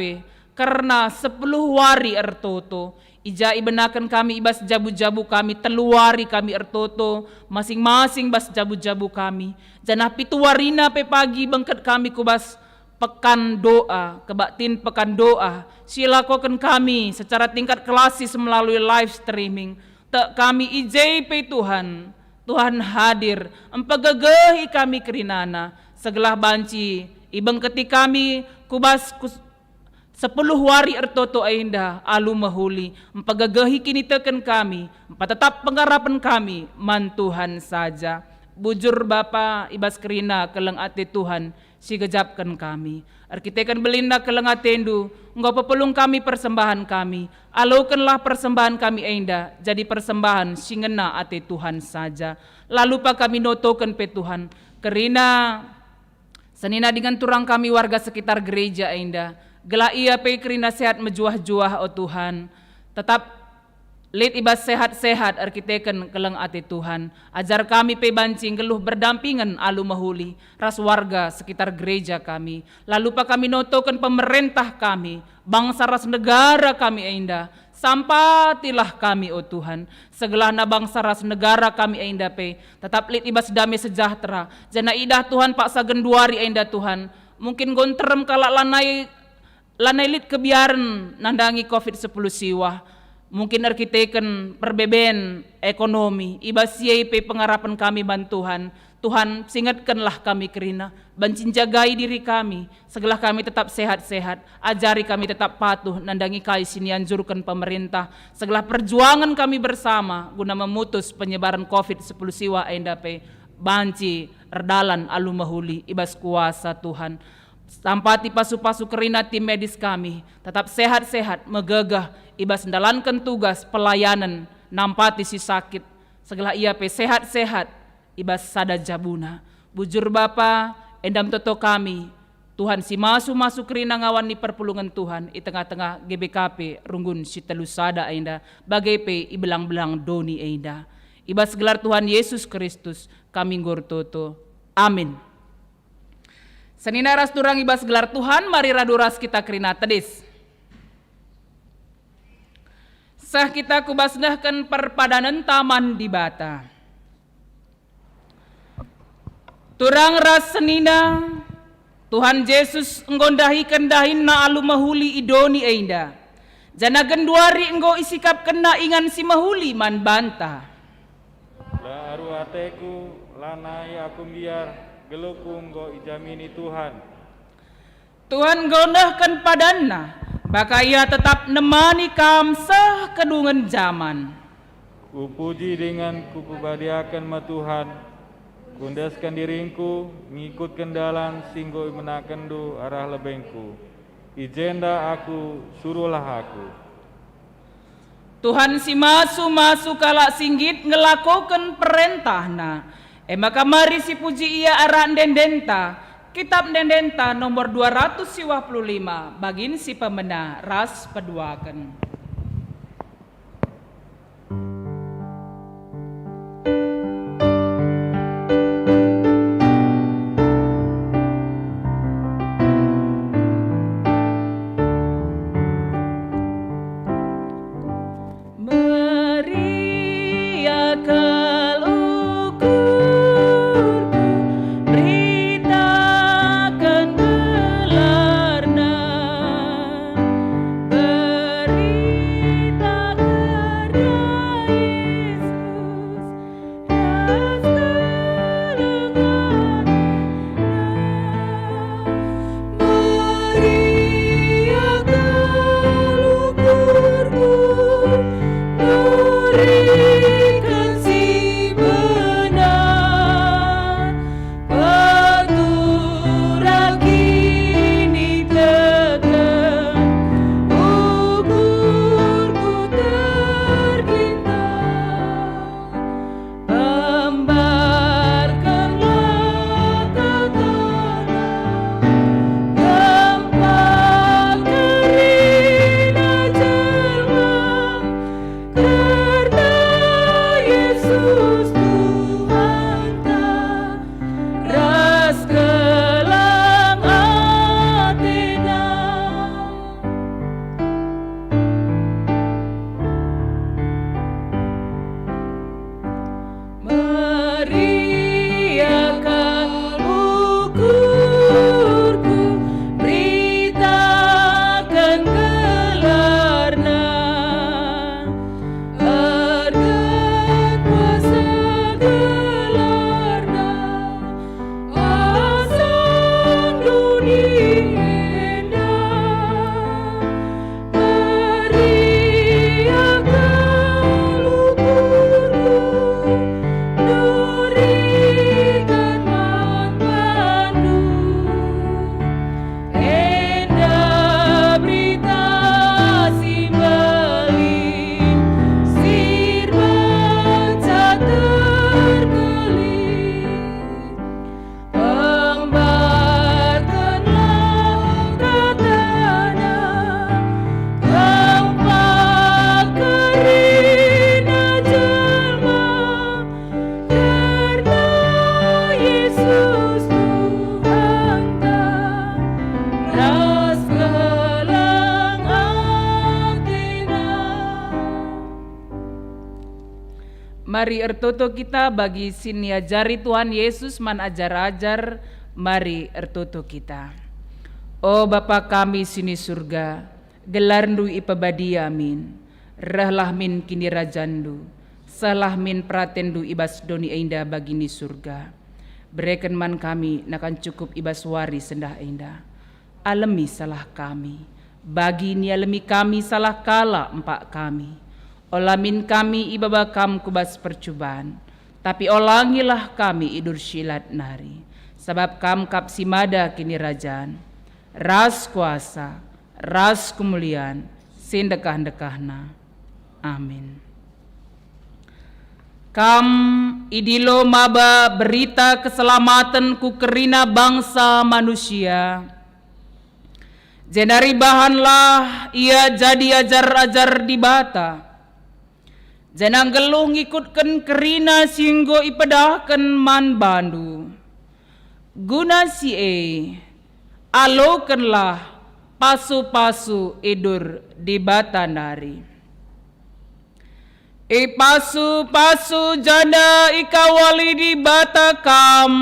kerna sepuluh wari ertoto. I ja ibenaken kami i bas jabu-jabu kami, telu wari kami ertoto, masing-masing bas jabu-jabu kami. Janah pitu warina pe pagi bengket kami ku bas pekan doa, kebaktin pekan doa, si ilakoken kami secara tingkat klasis melalui live streaming. Tek kami i je pe Tuhan, Tuhan hadir, mpegegehi kami kerinana, segelah banci ibengketi kami ku bas kus-, sepuluh wari ertoto enda alu mehuli, mpegegehi kiniteken kami, mpetetap pengarapen kami man Tuhan saja. Bujur Bapa, i bas kerina keleng ate Tuhan, si gejapken kami. Erkiteken belinna keleng atendu, enggo pepulung kami persembahan kami. Alokenlah persembahan kami enda jadi persembahan si ngena ate Tuhan saja. La lupa kami notoken pe Tuhan, kerina senina dingen turang kami warga sekitar gereja enda, gelah ia pe kerina sehat mejuah-juah, o Tuhan. Tetap lit i bas sehat-sehat erkiteken keleng ate Tuhan. Ajar kami pe banci nggeluh berdampingen alu mehuli ras warga sekitar gereja kami. La lupa kami notoken pemerentah kami, bangsa ras negara kami enda. Sampatilah kami, o Tuhan, segelahna bangsa ras negara kami enda pe tetap lit i bas dame sejahtera. Janah idah Tuhan paksa genduari enda, Tuhan, mungkin enggo nterem kalak lanai lanai lit kebiaren nandangi covid sepuluh siwah, mungkin erkiteken perbeben ekonomi, i bas si e pe pengarapen kami man Tuhan. Tuhan, singetkenlah kami kerina, banci njagai diri kami, segelah kami tetap sehat-sehat, ajari kami tetap patuh nandangi kai si nianjurken pemerintah, segelah perjuangen kami bersama guna memutus penyebaren covid sepuluh siwah enda pe banci erdalan alu mehuli i bas kuasa Tuhan. Nampati pasu-pasu kerina tim medis kami, tetap sehat-sehat, megegeh i bas ndalanken tugas pelayanen, nampati si sakit, segelah ia pe sehat-sehat i bas sada jabuna. Bujur Bapa, enda me toto kami, Tuhan si masu-masu kerina ngawan ni perpulungen Tuhan i tengah-tengah G B K P runggun si telu sada enda, bage pe i belang-belang doni enda. I bas gelar Tuhan Yesus Kristus kami enggo ertoto. Amin. Senina ras turang i bas gelar Tuhan, mari radu ras kita kerina tedis. Seh kita ku bas nehken perpadanenta man Dibata. Turang ras senina, Tuhan Jesus enggo ndahiken dahinNa alu mehuli i doni enda, janah genduari enggo isikapkenNa ingan si mehuli man banta. La aru ateku, lanai aku mbiar, geluhku enggo ijamini Tuhan. Tuhan enggo nehken padanNa, maka Ia tetap nemani kam seh kedungen jaman. Kupuji dingen kupebadiaken me Tuhan, kuendesken diringku ngikutken dalan si enggo ibenakenNdu arah lebengku. I jenda aku, suruhlah aku. Tuhan si masu-masu kalak si nggit ngelakoken perentahNa. E maka mari sipuji Ia arah ende-endenta. Kitap ende-endenta nomor dua ratus siwah puluh lima, bagin si pemena ras peduaken. Meriah kal ukurku, beritaken gelarNa, berita kerja Yesus. Embarkenlah ke tanah, gempa kerina jelma, kerna Yesus Tuhanta, ras kelang atena. Meriah kal ukurku, beritaken gelarNa, erget kuasa gelarNa, asang doni enda. Meriah kal ukurku, nuriken man bandu. Enda Berita Si Mbelin, si erbaca terkelin. Embarkenlah ke tanah, gempa kerina jelma, kerna Yesus Tuhanta, ras kelang atena. Mari ertoto kita bagi si niajari Tuhan Yesus man ajar-ajar, mari ertoto kita. O Bapa kami si ni Surga, gelarNdu ipebadia min, rehlah min kinirajanNdu, sehlah min peratenNdu i bas doni enda bagi ni Surga. Bereken man kami nakan cukup i bas wari sendah enda. Alemi salah kami, bagi nialemi kami salah kalak empak kami. Ola min kami ibaba Kam ku bas percuban, tapi olangilah kami i bas si ilat nari, sabap Kam kap si mada kinirajan, ras kuasa, ras kemulian si ndekah-ndekahna. Amin. Kam idilo maba berita keselamaten ku kerina bangsa manusia, jenari bahanlah ia jadi ajar-ajar Dibata, janah nggeluh ngikutken kerina si enggo ipedahken man bandu. Guna si e, alokenlah pasu-pasu idur Dibata nari. Ipasu-pasu janah ikawali Dibata kam.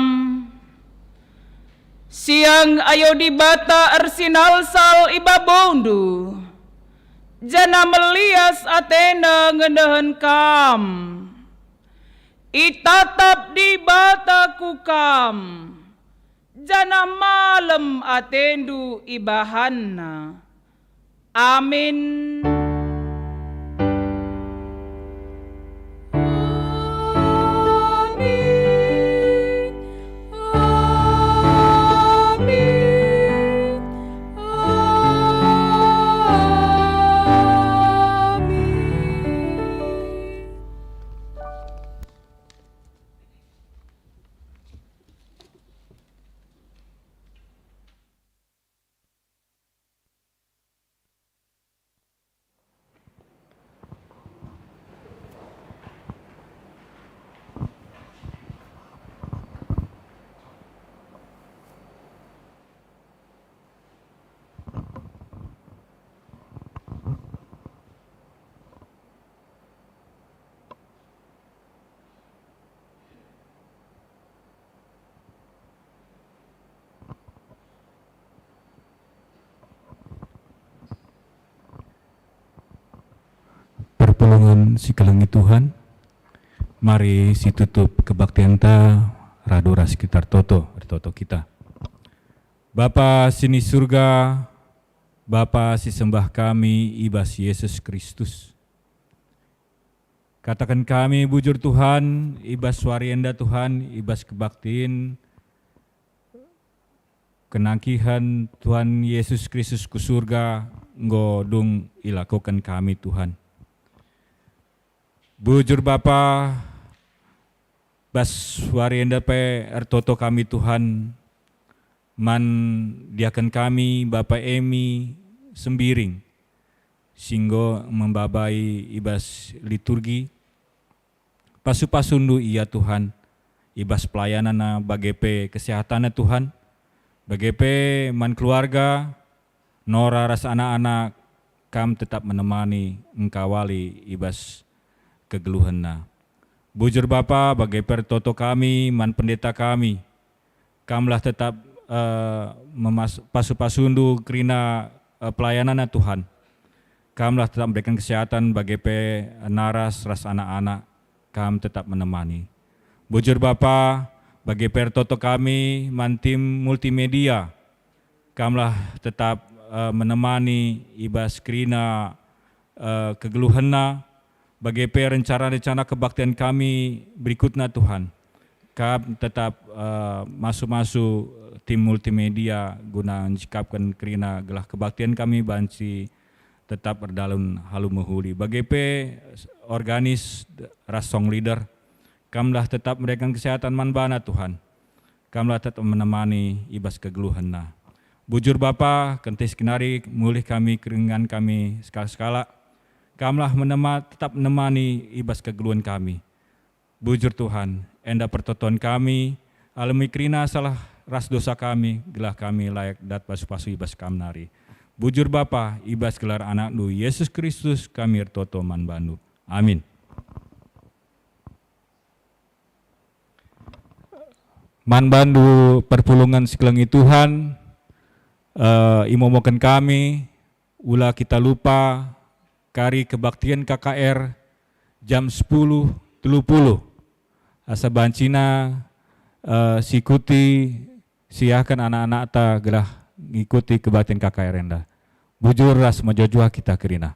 Siang ayo Dibata ersinalsal i babondu, janah melias ateNa ngenehen kam. Itatap Dibata ku kam, janah malem atendu ibahanNa. Amin. Amin. Amin. Amin. Perpulungen si kelengi Tuhan, mari situtup kebaktienta radu ras kita ertoto, ertoto kita. Bapa si ni Surga, Bapa si sembah kami i bas Yesus Kristus. Kataken kami bujur, Tuhan, i bas wari enda, Tuhan, i bas kebaktin, kenangkihen Tuhan Yesus Kristus ku Surga enggo dung ilakoken kami, Tuhan. Bujur Bapa, bas wari enda pe ertoto kami, Tuhan, man diaken kami Bapa Emi Sembiring, si enggo membabai i bas liturgi. Pasu-pasuNdu ia, Tuhan, i bas pelayananna bage pe kesehatanna, Tuhan, bage pe man keluarga, nora ras anak-anak, Kam tetap menemani, engkawali i bas kegeluhenna. Bujur Bapa, bage pe ertoto kami man pendeta kami, Kamlah tetap, eh, memas-, pasu-pasuNdu kerina, eh, pelayananna, Tuhan. Kamlah tetap memberikan kesehatan bage pe naras ras anak-anak, Kam tetap menemani. Bujur Bapa, bage pe ertoto kami man tim multimedia, Kamlah tetap, eh, menemani i bas kerina, eh, kegeluhenna, bage pe rencana-rencana kebaktian kami berikutna, Tuhan. Kam tetap, eh, masu-masu tim multimedia guna nsikapken kerina gelah kebaktian kami banci tetap erdalan alu mehuli. Bage pe organis ras song leader, Kamlah tetap mereken kesehatan man bana, Tuhan. Kamlah tetap menemani i bas kegeluhenna. Bujur Bapa, kentis kenari mulih kami keringan kami sekalak-sekalak. Kamlah menema-, tetap menemani i bas kegeluhen kami. Bujur Tuhan, enda pertoton kami, alemi kerina salah ras dosa kami, gelah kami layak dat pasu-pasu i bas Kam nari. Bujur Bapa, i bas gelar AnakNdu, Yesus Kristus, kami ertoto man Bandu. Amin. Man bandu perpulungen si kelengi Tuhan, eh, imomoken kami, ula kita lupa kari kebaktin K K R jam sepuluh telu puluh. Asa bancina, eh, sikuti, siahken anak-anakta gelah ngikuti kebaktin K K R enda. Bujur ras mejuah-juah kita kerina.